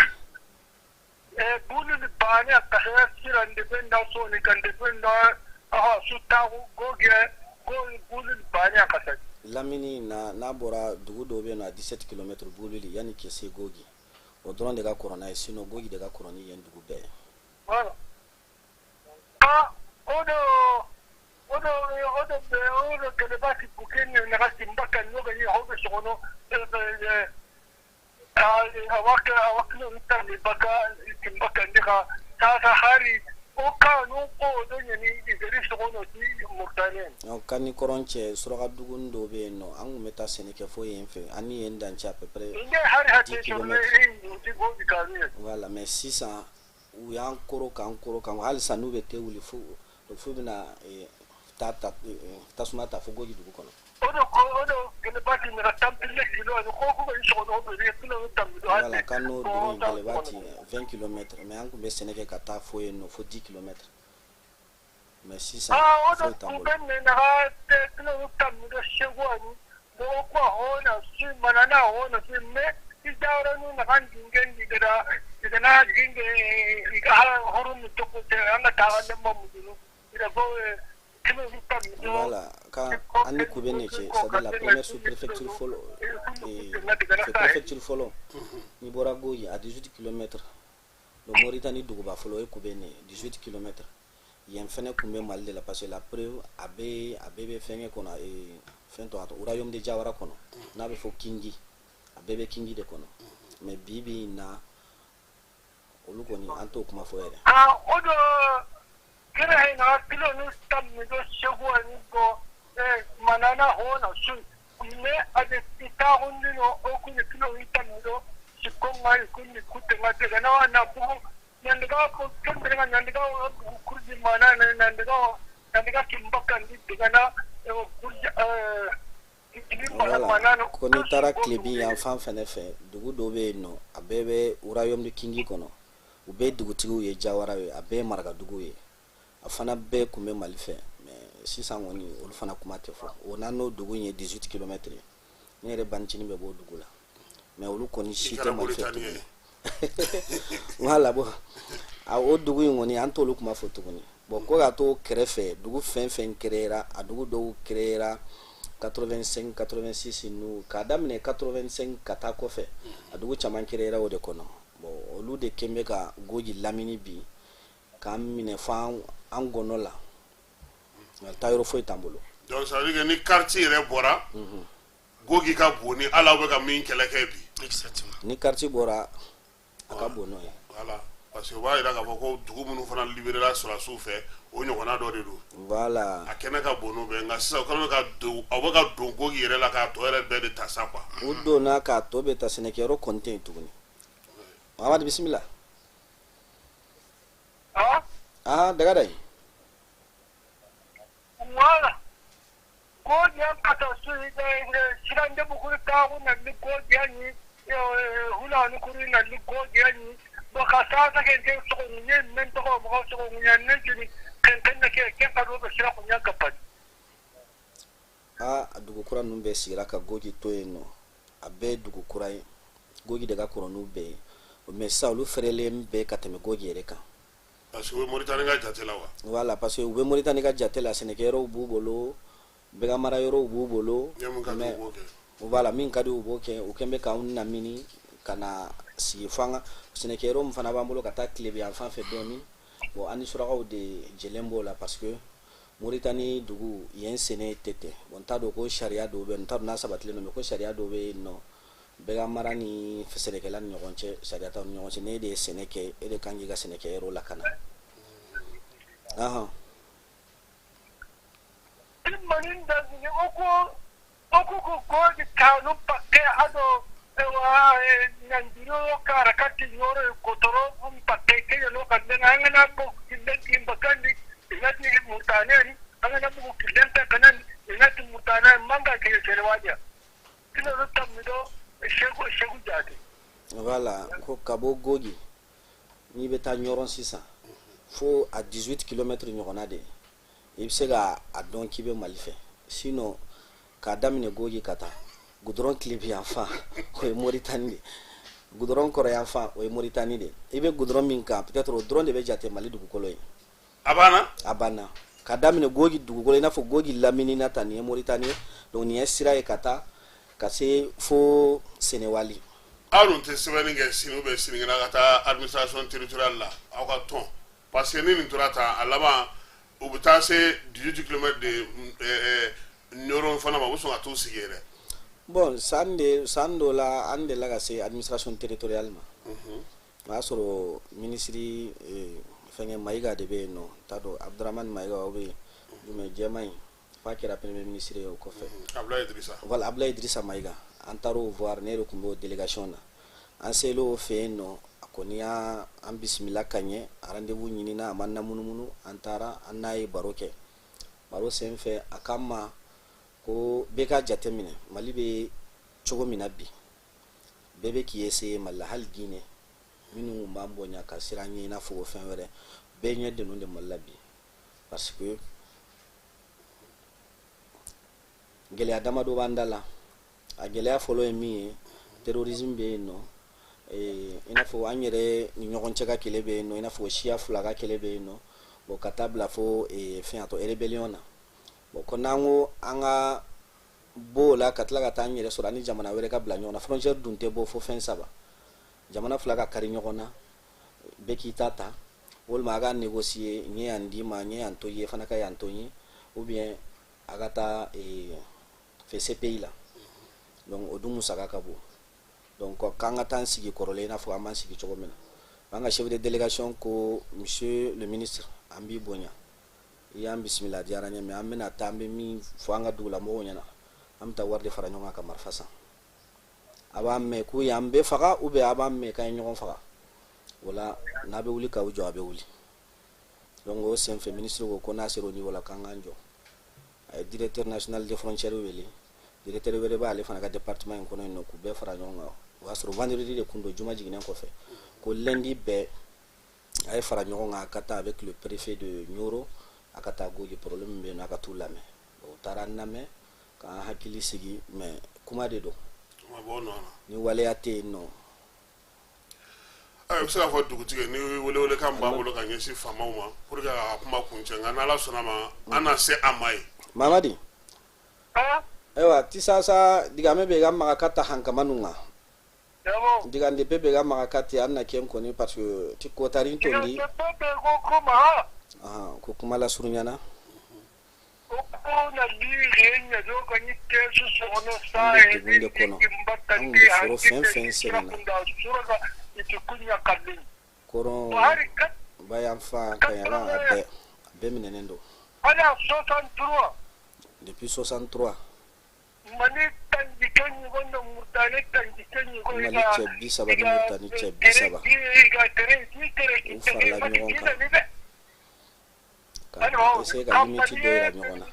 Bulu ni baani a kasaya sira ndebe nda soni kan ndebe nda aha su taagu goge go bulu ni baani a kasaya. Lamini na, n'a bɔra dugu dɔw bɛ yen nɔ, a 17 km Bululi yanni k'i se Gogi, o dɔrɔn de ka kɔrɔ n'a ye. Sinon Gogi de ka kɔrɔ ni yen dugu bɛɛ ye. Voilà, ah, o do bɛ o do gɛlɛba ti buke ni naga simba kan no ga ni ho be sogono awaka awakno ni baka simba kan ni ka ta hari o ka no ko do ni igari sogono ti Mauritanie. Ka ni kɔrɔn cɛ, suraka dugu dɔw bɛ yen nɔ, an tun bɛ taa sɛnɛ kɛ fo yen fɛ, an ni yen dancɛ à peu près 10 kilomètres. Voilà, mais sisan u y'an koro k'an koro k'an, halisa n'u bɛ te wuli fo fo bɛna taa tasuma ta fo Gogi dugu kɔnɔ. O do ko o do gɛlɛba ti naga tanpile kilo ani ko ko bɛ sogono o bɛ kilo tan. Voilà, kan n'o dugu in gɛlɛba ti 20 kilomètres, mais an tun bɛ sɛnɛ kɛ ka taa fo yen nɔ fo 10 kilomètres, mais sisan foyi t'an bolo. O do bɛ naga kilo tan do segu ani bo ko hona si manana hona si me i dawra nu naga dingen di gada igana dinge iga horum to ko te an ka taa ne ma mudunu ida bo. Voilà, quand an ni Kubene cɛ, c'est-à-dire la première sous-préfecture fɔlɔ, préfecture fɔlɔ, n'i bɔra Gogi, à 18 km, donc Mauritanie duguba fɔlɔ, o ye Kubene, 18 km. Yen fɛnɛ tun bɛ Mali de la, parce que la preuve, a bɛɛ bɛ fɛnkɛ kɔnɔ, fɛn tɔgɔ, royaume de Jawara kɔnɔ, n'a bɛ fɔ Kingi, a bɛɛ bɛ Kingi de kɔnɔ. Mais bi bi in na, olu kɔni, an t'o kuma fɔ yɛrɛ. Ah, o do kira hay na kilo ni tam ni do segu ani go manana hona sun me ade itagundi no o kuni kilo ni tam ni do sikonga kuni kutte nga de na na bu nandiga ko kembre nga nandiga kurji manana nandiga nandiga kimbaka ndi diga na kurji. Voilà, ko n'i taara tilebin yan fan fɛnɛ fɛ, dugu dɔw bɛ yen nɔ, a bɛɛ bɛ royaume de Kingi kɔnɔ, u bɛɛ dugutigiw ye Jawara ye, a bɛɛ ye marakaduguw ye, a fana bɛɛ tun bɛ Mali fɛ. Mais sisan kɔni, olu fana kuma tɛ fɔ. O n'an n'o dugu in ye 18 kilomètres ye. Ne yɛrɛ banicinin bɛ bɔ o dugu la, mais olu kɔni si tɛ Mali fɛ tuguni. Voilà, bon, a o dugu in kɔni, an t'olu kuma fɔ tuguni. Bon, ko k'a to kɛrɛfɛ dugu fɛn fɛn créera, a dugu dɔw créera. 85, 86 ninnu, k'a daminɛ 85 ka taa kɔfɛ, a dugu caman créera o de kɔnɔ. Bon, olu de kɛn bɛ ka Gogi lamini bi k'an minɛ fo an gɔnɔ la, nka taa yɔrɔ foyi t'an bolo. Donc ça veut dire que ni carte yɛrɛ bɔra, Gogi ka bon ni hali aw bɛ ka min kɛlɛ kɛ bi. Exactement. Ni carte bɔra, a ka bon n'o ye. Voilà, parce que o b'a yira k'a fɔ ko dugu minnu fana libérera sɔrɔdasiw fɛ, o ɲɔgɔnna dɔ de don. Voilà. A kɛnɛ ka bon n'o bɛɛ, nka sisan o kɛlen bɛ ka don, aw bɛ ka don Gogi yɛrɛ la k'a tɔ yɛrɛ bɛɛ de ta sa quoi. U donna k'a tɔ bɛ ta, sɛnɛkɛyɔrɔ kɔni tɛ yen tuguni. Mamadi, bisimila. Ah. Ah, daga da ye. Wala gojiyan kata su siran da bukuri ta na ni gojiyan ni hula ni kuri na ni gojiyan ni bo ka sa ta ke ke so ni men to ko mo so ni ne ni ken ken na ke ke ka do be sira kunya ka pa. A dugu kura ninnu bɛɛ sigira ka Gogi to yen nɔ. A bɛɛ ye dugu kura ye, Gogi de ka kɔrɔ n'u bɛɛ ye, mais sisan olu fɛrɛlen bɛɛ ka tɛmɛ Gogi yɛrɛ kan. Parce que u bɛ Moritani ka jate la wa? Voilà, parce que u bɛ Moritani ka jate la, sɛnɛkɛyɔrɔw b'u bolo, bagan mara yɔrɔw b'u bolo. Ɲɛ mun ka di mais u b'o kɛ. Voilà, min ka di u b'o kɛ. U kɛn bɛ k'anw namini ka na sigi fo an ka sɛnɛkɛyɔrɔ min fana b'an bolo ka taa tilebin yan fan fɛ dɔɔni. Bon, an ni surakaw de jɛlen b'o la, parce que Moritani dugu yen sɛnɛ tɛ ten. Bon, n t'a dɔn ko sariya dɔw bɛ yen, n t'a dɔn n'a sabatilen don, mais ko sariya dɔw bɛ yen nɔ, bagan mara ni sɛnɛkɛla ni ɲɔgɔn cɛ, sariya t'aw ni ɲɔgɔn cɛ. N'e de ye sɛnɛ kɛ, e de kan k'i ka sɛnɛkɛyɔrɔ lakana. Ahan. Manin da ni oko oko ko goji kanu pakke ado wa nandiro karakati yoro kotoro um pakke ke yo kan na ngana bo kille timbakani inati mutane angana bo kille ta kanan inati mutane manga ke selewaja kilo tamido shegu shegu jade. Voilà, ko ka bɔ Gogi, n'i bɛ taa Ɲɔrɔn sisan, fo a 18 km ɲɔgɔnna de i bɛ se ka a dɔn k'i bɛ Mali fɛ. Sinon, k'a daminɛ Gogi ka taa goudron tilebin yan fan, o ye Moritani de, goudron kɔrɔ yan fan, o ye Moritani de. I bɛ goudron min kan, peut-être o dɔrɔn de bɛ jate Mali dugukolo ye. A banna. A banna. Ka daminɛ Gogi dugukolo, i n'a fɔ Gogi lamini na ta, nin ye Moritani ye. Donc nin ye sira ye ka taa ka se fo Senewali. Aw dun tɛ sɛbɛnni kɛ sini ou bien sinikɛnɛ ka taa administration territoriale la, aw ka tɔn? Parce que ni nin tora tan, a laban u bɛ taa se 18 km de Ɲɔrɔn fana ma, u bɛ sɔn ka t'u sigi yɛrɛ. Bon, san de san dɔ la, an delila ka se administration territoriale ma. O y'a sɔrɔ minisiri fɛngɛ Mayiga de bɛ yen nɔ, n t'a dɔn, Abdramane Mayiga, o bɛ yen jumɛn jɛman in f'a kɛra premier ministre ye o kɔfɛ. Abdoulaye Idrissa. Voilà, Abdoulaye Idrissa Mayiga. An taar'o voir, ne yɛrɛ tun b'o délégation na. An selen o fɛ yen nɔ, a kɔni y'an an bisimila ka ɲɛ. A rendez-vous ɲinina, a ma namunumunu. An taara, an n'a ye baro kɛ. Baro sen fɛ, a k'an ma ko bɛɛ k'a jateminɛ Mali bɛ cogo min na bi, bɛɛ bɛ k'i essayer Mali la. Hali Guinée minnu tun b'an bonya ka siran ɲɛ i n'a fɔ ko fɛn wɛrɛ, bɛɛ ɲɛ dennen de Mali la bi, parce que gɛlɛya damadɔ b'an da la. A gɛlɛya fɔlɔ ye min ye, terrorisme bɛ yen nɔ, i n'a fɔ an yɛrɛ ni ɲɔgɔn cɛ ka kɛlɛ bɛ yen nɔ, i n'a fɔ siya fila ka kɛlɛ bɛ yen nɔ. Bon, ka taa bila fo fɛn a tɔ rébellion na. Bon, ko n'an ko an ka bɔ o la ka tila ka taa an yɛrɛ sɔrɔ an ni jamana wɛrɛ ka bila ɲɔgɔn na, frontière dun tɛ bɔ fo fɛn saba: jamana fila ka kari ɲɔgɔn na, bɛɛ k'i ta ta, walima a ka négocier, n ye yan d'i ma, n ye yan to i ye, fana ka yan to n ye, ou bien a ka taa fɛ CPI la. Donc o dun musaka ka bon. Donc k'an ka taa an sigi kɔrɔlen i n'a fɔ an b'an sigi cogo min na. An ka chef de délégation ko: "Monsieur le ministre, an b'i bonya, i y'an bisimila, a diyara n ye, mais an bɛna taa, an bɛ min fɔ an ka dugulamɔgɔw ɲɛna, an bɛ taa wari de fara ɲɔgɔn kan ka marifa san. A b'an mɛn k'u y'an bɛɛ faga, ou bien a b'an mɛn k'an ye ɲɔgɔn faga. O la, n'a bɛ wuli k'aw jɔ, a bɛ wuli." Donc o senfɛ, ministre ko ko n'a sera o niveau la, k'an k'an jɔ. A ye directeur national des frontières wele, directeur wɛrɛ b'ale fana ka département in kɔnɔ yen nɔ, k'u bɛɛ fara ɲɔgɔn kan. O y'a sɔrɔ vendredi de kun don, juma jiginnen kɔfɛ, ko lundi bɛɛ a ye fara ɲɔgɔn kan, a ka taa avec le préfet de Nioro, a ka taa Gogi, problème min bɛ yen nɔ, a ka t'u lamɛn. U taara an lamɛn k'an hakili sigi, mais kuma de don. Ma bɔ nɔ na. Ni waleya tɛ yen nɔ. Ayiwa, i bɛ se k'a fɔ dugutigi ni welewelekan b'a bolo ka ɲɛsin faamaw ma pour que a ka kuma kuncɛ, nka n'Ala sɔnna ma, an na se a ma ye. Mamadi. Ah. Ayiwa, tisasa digame be ga maga kata hankamanu nga digande pe be ga maga kati an na ken koni, parce que ti kotarin tondi. Pepe ko kuma. Aha, ko kuma la surunyana. Ko na lire nya do ko ni kesu sono sa. An bɛ degun de kɔnɔ, an kun bɛ foro fɛn fɛn sɛnɛ na, Sɛnɛ kɔrɔn bayanfan, kaɲaga, a bɛɛ minɛnen don. Ala 63. Depuis 63. Mali tanjike ɲɔgɔn na Murutani tanjike ɲɔgɔn. Mali cɛ 30 ni Murutani cɛ 30, u farala ɲɔgɔn kan ka essayer ka limite dɔ yira ɲɔgɔn na.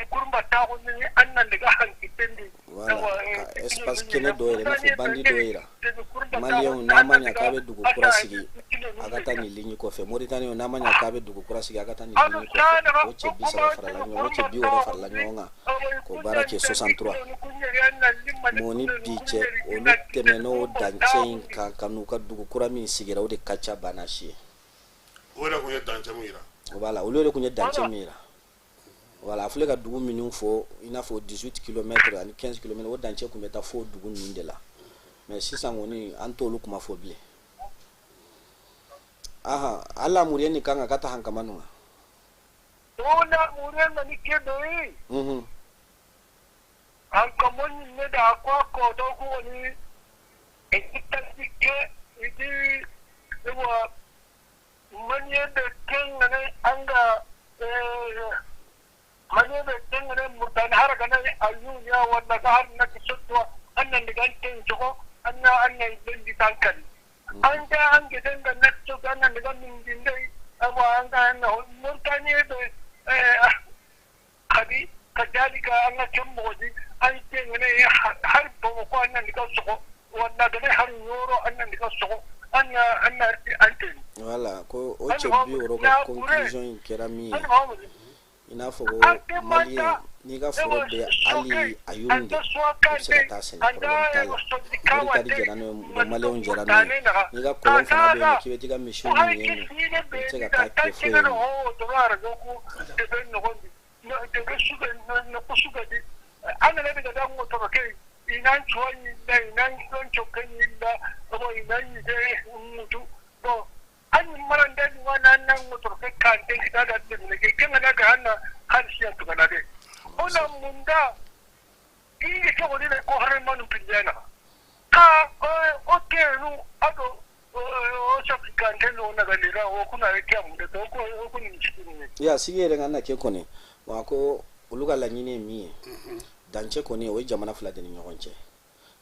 Kurumba taxu ni an na daga hankitendi. Voilà, ka espace kɛnɛ dɔ yira, i n'a fɔ bande dɔ yira Maliyɛnw. N'a ma ɲa k'a bɛ dugu kura sigi, a ka taa nin ligne kɔfɛ. Mauritaniens, n'a ma ɲa k'a bɛ dugu kura sigi, a ka taa nin ligne kɔfɛ. O cɛ 30 farala ɲɔgɔn, o cɛ 60 farala ɲɔgɔn kan k'o baara kɛ 63. Mɔ ni bi cɛ, olu tɛmɛn'o dancɛ in kan ka n'u ka dugu kura min sigira, o de ka ca banna si ye. O yɛrɛ kun ye dancɛ mun yira? Voilà, olu de kun ye dancɛ min yira. Voilà, a filɛ ka dugu minnu fɔ, i n'a fɔ 18 km ani 15 km, o dancɛ kun bɛ taa fo dugu ninnu de la. Mais sisan kɔni, an t'olu kuma fɔ bilen. Aha, ala muriye ni kan ka taa hankamanu. Ona muriye ni kebe. An kamoni ne da ko ko do ko ni ekitike idi ewa manye de kengane anga manye de kengane murtan haragana ayu ya wala har na kisotwa anna ndigan tenjo anna anna bendi tankali anga ange denga natso anna ndigan mindinde awa anga anna murtani de kadi kadalika anna kemmoji an kengane har bo ko anna ndigan sogo wala gane har yoro anna ndigan sogo anna anna ante. Voilà, ko o cɛ 60 ka conclusion in kɛra min ye, i n'a fɔ ko Maliyɛn, n'i ka foro bɛ hali a yurun de, i bɛ se ka taa sɛnɛ, problème t'a la. Moritani jɛra n'o ye, Maliyɛnw jɛra n'o ye. N'i ka kɔlɔn fana bɛ yen nɔ, k'i bɛ t'i ka misiw min yen nɔ, i bɛ se ka taa kɛ foyi ye nɔ. An maranda ni wana nan motor ke kan te kita da de ne ke kenga na ga na har siya to kana de ona munda inge ke woni ko har manu pinjana ka o ke nu ado o sa kan te no na ga lera o kuna ke am de to ko o ko ni ni. Ya sigi yɛrɛ ka na kɛ kɔni wa ko olu ka laɲini ye min ye, dancɛ kɔni, o ye jamana fila de ni ɲɔgɔn cɛ.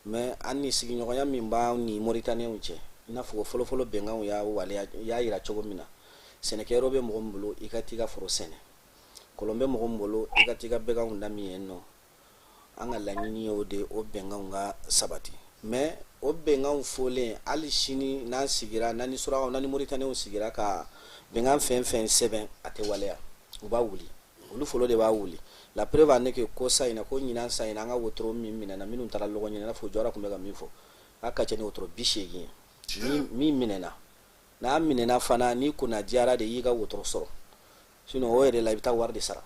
Mais an ni sigiɲɔgɔnya min b'an ni Mauritaniens cɛ, i n'a fɔ fɔlɔfɔlɔ bɛnkanw y'a waleya, y'a yira cogo min na, sɛnɛkɛyɔrɔ bɛ mɔgɔ min bolo, i ka t'i ka foro sɛnɛ, kɔlɔn bɛ mɔgɔ min bolo, i ka t'i ka baganw lami yen nɔ. An ka laɲini ye o de, o bɛnkanw ka sabati. Mais o bɛnkanw fɔlen, hali sini n'an sigira, n'an ni surakaw, n'an ni Mauritaniens sigira ka bɛnkan fɛn fɛn sɛbɛn, a tɛ waleya. U b'a wuli, olu fɔlɔ de b'a wuli. La preuve en est que ko sa in na, ko ɲinan sa in na, an ka wotoro min minɛna, minnu taara lɔgɔ ɲini, i n'a fɔ Jɔra tun bɛ ka min fɔ, k'a ka ca ni wotoro 80 ye min minɛna. N'a minɛna fana, ni kunna diyara de, i y'i ka wotoro sɔrɔ. Sinon o yɛrɛ la, i bɛ taa wari de sara,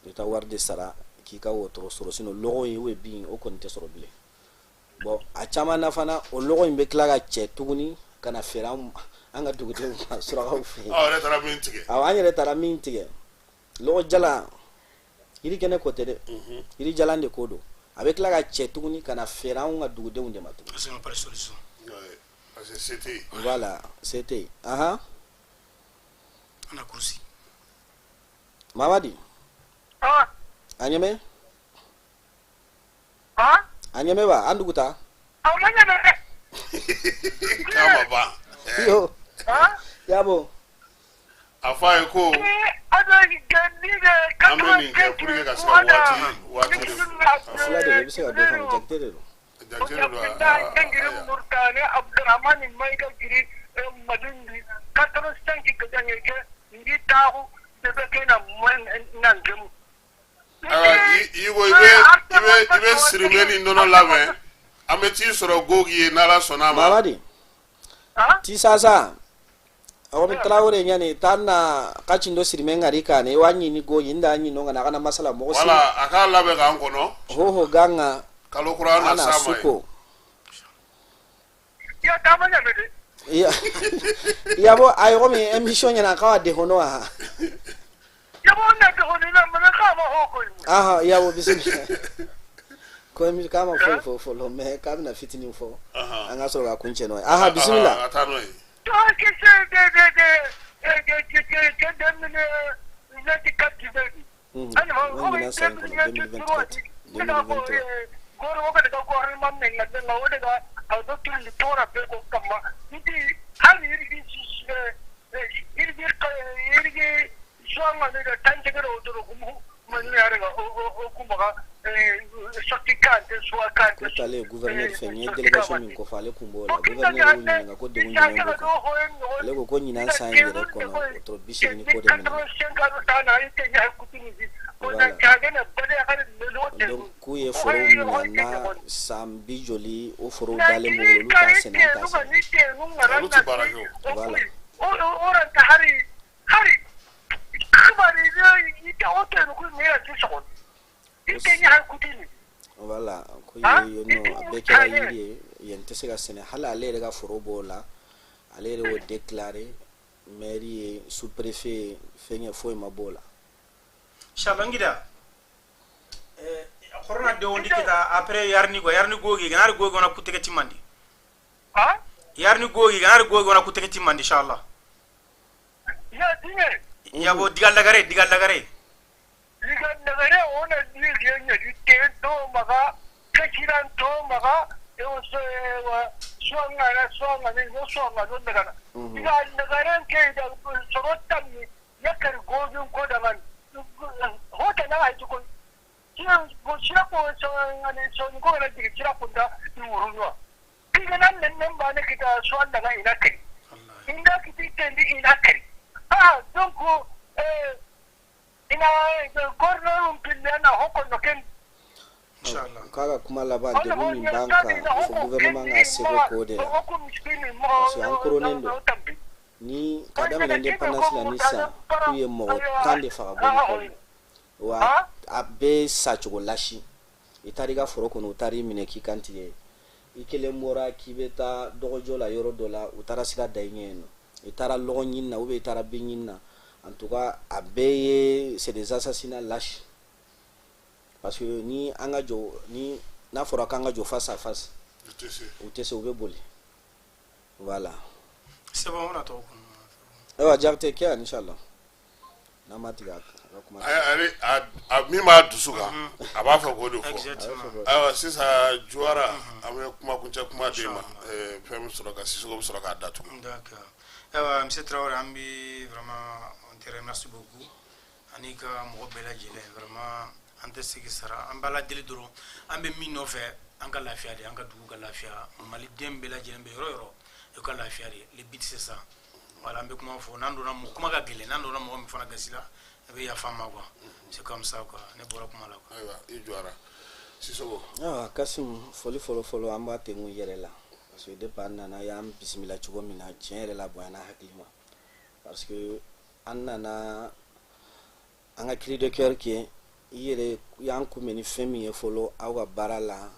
i bɛ taa wari de sara k'i ka wotoro sɔrɔ. Sinon lɔgɔ in, o ye bin, o kɔni tɛ sɔrɔ bilen. Bon, a caman na fana, o lɔgɔ in bɛ tila ka cɛ tuguni ka na feere an ka dugudenw ma surakaw fɛ yen. Aw yɛrɛ taara min tigɛ? Awɔ, an yɛrɛ taara min tigɛ, lɔgɔ jalan, yiri kɛnɛ ko tɛ dɛ, yiri jalan de ko don. A bɛ tila ka cɛ tuguni ka na feere anw ka dugudenw de ma tuguni. Parce qu'on n'a pas de solution. Ouais, parce que c'était Voilà, c'était ahan. On a coursi. Mamadi. Ah. A ɲɛmɛ. Ah. A ɲɛmɛ ba an dugu ta. Aw ma ɲɛmɛ dɛ. K'a ma ban. Yo. Ah. Yabo. A fɔ a ye ko an bɛ nin kɛ pour que ka se ka waati de Fila de don, i bɛ se ka dɔ faamu, Jakite de don. Jakite de don. Giri Murtani Abdurrahmani Maïga giri Malindi 85 gajange ke ndi taxu bebe ke na nan gemu. Ayiwa, i ko i bɛ sirimɛ ni nɔnɔ labɛn, an bɛ t'i sɔrɔ Gogi ye, n'Ala sɔnna a ma. Mamadi. Tisasa. Awo mi Traoré ɲani taa na kacindo sirime ngari kane wa ɲini go yinda ɲino ngana kana masala mɔgɔ si. Wala a k'a labɛn k'an kɔnɔ. Ho ganga. Kalo kura na ana sama ye. Suko. Ya tama ɲamɛ de. Ya ya bo ayi komi émission ɲana kawa de hono aha. Ya bo na de hono na mana kama ho ko. Aha ya bo bisimila. Ko mi kama fo fo fo lo me kabina fitinin fo. An ka sɔrɔ ka kuncɛ n'o ye. Aha bisimila. A taa n'o ye. To ke se de de de de de de de de de captivé. Ani ho ɲinan san kɔnɔ 2024 2023. Goro o ka daga goro man ne ngal na o daga a do tun tora be ko kamma ndi hali irgi irgi irgi songa ne da tanje garo do ko mu man ne ara o o kuma ga sorti kante soit kante. Ko tale gouverneur fɛ n ye délégation min kɔfɛ ale kun b'o la gouverneur y'u ɲininka ko degun jumɛn b'u kan ale ko ko ɲinan san yɛrɛ kɔnɔ o tɔrɔ 80 ni kɔ de minɛ. Voilà. Donc k'u ye forow minɛ na san 50 o forow dalen b'u bolo olu t'a sɛnɛ an t'a sɛnɛ. Olu tɛ baara kɛ o. Voilà. Voilà ko ye yen nɔ a bɛɛ kɛra yiri ye yen tɛ se ka sɛnɛ hali ale yɛrɛ ka foro b'o la ale yɛrɛ y'o déclaré maire ye sous préfet ye fɛnkɛ foyi ma b'o la. Inshallah ngida corona de wondi kita après yarni go yarni gogi ganari gogi ona kuteke timandi ha yarni gogi ganari gogi ona kuteke timandi inshallah ya dine ya bo digal lagare digal lagare digal lagare ona dige nya te to maga kachiran to maga e o se wa songa na songa ni no songa no daga digal lagare ke da sorotan ni yakar gogin ko da man hota na ai ko ko sira ko so ngani so ko na digi sira ko da ni wuruwa kiga nan nan nan ba ne kita so an daga ina kai inda kiti tendi ina kai ah donc ina gorno pille na hoko no ken inshallah k'a ka kuma laban degun min b'an kan fo gouvernement ka seko k'o de la parce que an koronnen don ni ka daminɛ indépendance la ni sisan k'u ye mɔgɔ 10 de faga bɔ ni wa a bɛɛ sacogo lasi i taara i ka foro kɔnɔ u taara i minɛ k'i kan tigɛ i kelen bɔra k'i bɛ taa dɔgɔjɔ la yɔrɔ dɔ la u taara sira da i ɲɛ yen nɔ i taara lɔgɔ ɲini na ou bien i taara bin ɲini na en tout cas a bɛɛ ye c'est des assassinats lâches parce que ni an ka jɔ ni n'a fɔra k'an ka jɔ face à face u tɛ se u bɛ boli voilà. C'est bon on a tɔgɔ kɔnɔ. Ayiwa Jakite kɛ yan inshallah n'a ma tigɛ a ka kuma. A min b'a dusu kan a b'a fɛ k'o de fɔ. Ayiwa sisan Juwara an bɛ kuma kuncɛ kuma d'e ma fɛn bɛ sɔrɔ ka Sisoko bɛ sɔrɔ k'a datugu. D'accord. Ayiwa monsieur Traoré an bɛ vraiment on te remercie beaucoup ani ka mɔgɔ bɛɛ lajɛlen vraiment an tɛ segin sara an b'a ladeli dɔrɔn an bɛ min nɔfɛ an ka lafiya de an ka dugu ka lafiya maliden bɛɛ lajɛlen bɛ yɔrɔ yɔrɔ i ka lafiya de le but c'est ça. Voilà an bɛ kuma fɔ n'an donna mɔgɔ kuma ka gɛlɛn n'an donna mɔgɔ min fana gasi la a bɛ yafa n ma quoi c'est comme ça quoi ne bɔra kuma la quoi. Ayiwa i jɔra Sisoko. Ayiwa Kasimu foli fɔlɔ fɔlɔ an b'a tɛnku yɛrɛ la parce que depuis an nana y'an bisimila cogo min na tiɲɛ yɛrɛ la bonyana hakili ma parce que an nana an ka cri de cœur kɛ i yɛrɛ y'an kunbɛn ni fɛn min ye fɔlɔ aw ka baara la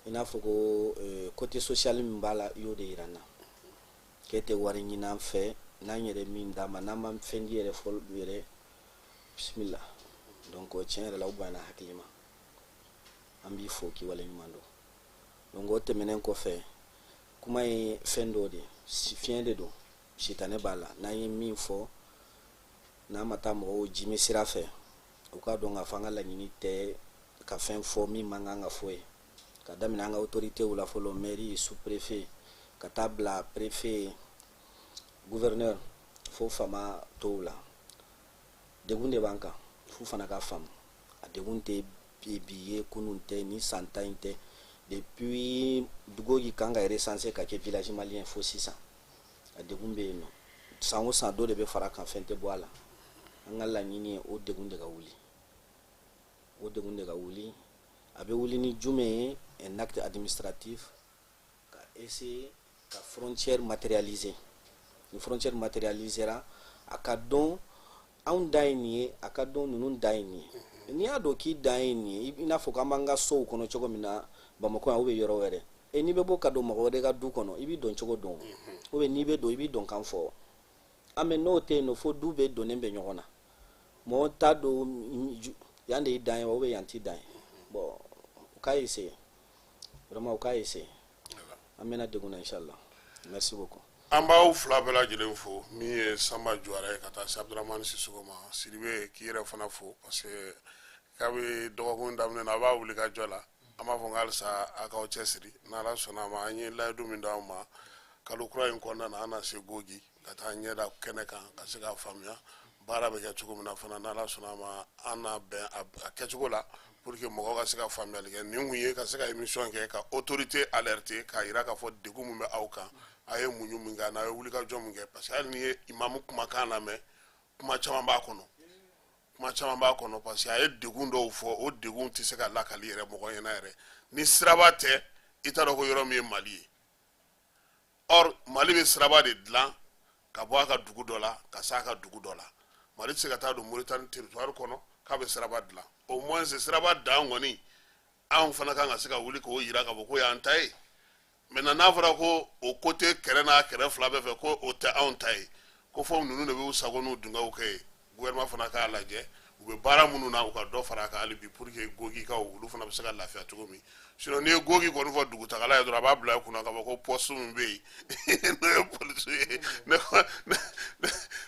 i n'a fɔ ko côté social min b'a la i y'o de yira n na k'e tɛ wari ɲini an fɛ n'an yɛrɛ min d'a ma n'an ma fɛn di yɛrɛ fɔlɔ yɛrɛ bisimila donc tiɲɛ yɛrɛ la o bonyana hakili ma an b'i fo k'i waleɲuman dɔn donc o tɛmɛnen kɔfɛ kuma ye fɛn dɔ de ye fiɲɛ de don sitanɛ b'a la n'an ye min fɔ n'an ma taa mɔgɔw jimi sira fɛ u k'a dɔn k'a fɔ an ka laɲini tɛ ka fɛn fɔ min man kan ka fɔ ye ka daminɛ an ka autorités la fɔlɔ mairie sous préfet ka taa bila préfet gouverneur fo faama tɔw la degun de b'an kan f'u fana ka faamu a degun tɛ bi ye kunun tɛ ni san tan in tɛ depuis Gogi kan ka recenser ka kɛ village malien fo sisan a degun bɛ yen nɔ san o san dɔ de bɛ fara kan fɛn tɛ bɔ a la an ka laɲini ye o degun de ka wuli o degun de ka wuli a bɛ wuli ni jumɛn ye un acte administratif ka essayer ka frontière matérialiser Ni frontière matérialisera, a ka dɔn anw dan ye nin ye, a ka dɔn ninnu dan ye nin ye. N'i y'a dɔn k'i dan ye nin ye, i n'a fɔ k'an b'an ka sow kɔnɔ cogo min na Bamakɔ yan ou bien yɔrɔ wɛrɛ, e n'i bɛ bɔ ka don mɔgɔ wɛrɛ ka du kɔnɔ, i b'i don cogo dɔn, ou bien n'i bɛ don, i b'i don kan fɔ. An bɛ n'o tɛ yen nɔ, fo du bɛɛ donnen bɛ ɲɔgɔn na, mɔgɔ t'a dɔn yan de y'i dan ye wa ou bien yan t'i dan ye. Bon, u k'a essayer vraiment, u k'a essayer. An bɛna degun na, inchallah. Merci beaucoup. An b'aw fila bɛɛ lajɛlen fo, min ye Sanba Juwara ye ka taa se Abudramani Sisoko ma. Sidibe, k'i yɛrɛ fana fo, parce que kabi dɔgɔkun daminɛ na, a b'a wuli ka jɔ la. An b'a fɔ n halisa a k'aw cɛsiri. N'Ala sɔnna a ma, an ye layidu min d'aw ma kalo kura in kɔnɔna na, an na se Gogi ka taa ɲɛ da kɛnɛ kan ka se k'a faamuya baara bɛ kɛ cogo min na fana. N'Ala sɔnna a ma, an na bɛn a kɛcogo la pour que mɔgɔw ka se ka faamuyali kɛ. Nin kun ye ka se ka émission kɛ ka autorité alerter, k'a yira k'a fɔ degun min bɛ aw kan, a ye muɲu min kɛ, n'a ye wulikajɔ min kɛ, parce que hali n'i ye imamu kumakan lamɛn, kuma caman b'a kɔnɔ, kuma caman b'a kɔnɔ, parce que a ye degun dɔw fɔ, o degun tɛ se ka lakali yɛrɛ mɔgɔ ɲɛna yɛrɛ. Ni siraba tɛ, i t'a dɔn ko yɔrɔ min ye Mali ye. Or Mali bɛ siraba de dilan ka bɔ a ka dugu dɔ la ka se a ka dugu dɔ la. Mali tɛ se ka taa don Moritani territoire kɔnɔ k'a bɛ siraba dilan. Au moins siraba dan kɔni, anw fana kan ka se ka wuli k'o yira k'a fɔ ko y'an ta ye. Maintenant, n'a fɔra ko o côté kɛrɛ n'a kɛrɛ fila bɛɛ fɛ, ko o tɛ anw ta ye, ko fɔ ninnu de b'u sago n'u dungaw kɛ ye, gouvernement fana k'a lajɛ u bɛ baara minnu na, u ka dɔ fara a kan hali bi, pour que Gogikaw, olu fana bɛ se ka lafiya cogo min. Sinon n'i ye Gogi kɔni fɔ dugutagala ye dɔrɔn, a b'a bila i kunna k'a fɔ ko poste min bɛ yen, n'o ye polisiw ye.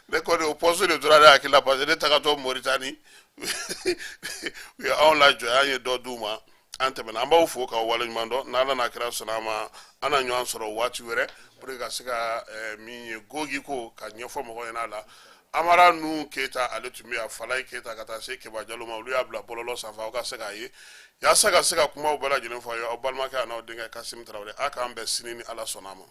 Ne kɔni, o poste de tora ne hakili la, parce que ne tagatɔ Moritani, u ye anw lajɔ, an ye dɔ d'u ma, an tɛmɛna. An b'aw fo k'aw waleɲuman dɔn. N'Ala n'a kira sɔnna a ma, an na ɲɔgɔn sɔrɔ waati wɛrɛ pour que ka se ka min ye Gogi ko ka ɲɛfɔ mɔgɔw ɲɛna a la. Amara Nu Keyita, ale tun bɛ yan, Falayi Keyita, ka taa se Keba Jalo ma, olu y'a bila bɔlɔlɔ sanfɛ, aw ka se k'a ye yaasa ka se ka kumaw bɛɛ lajɛlen fɔ aw ye. Aw balimakɛ a n'aw denkɛ Kasimu Tarawele, a k'an bɛn sini ni Ala sɔnna a ma.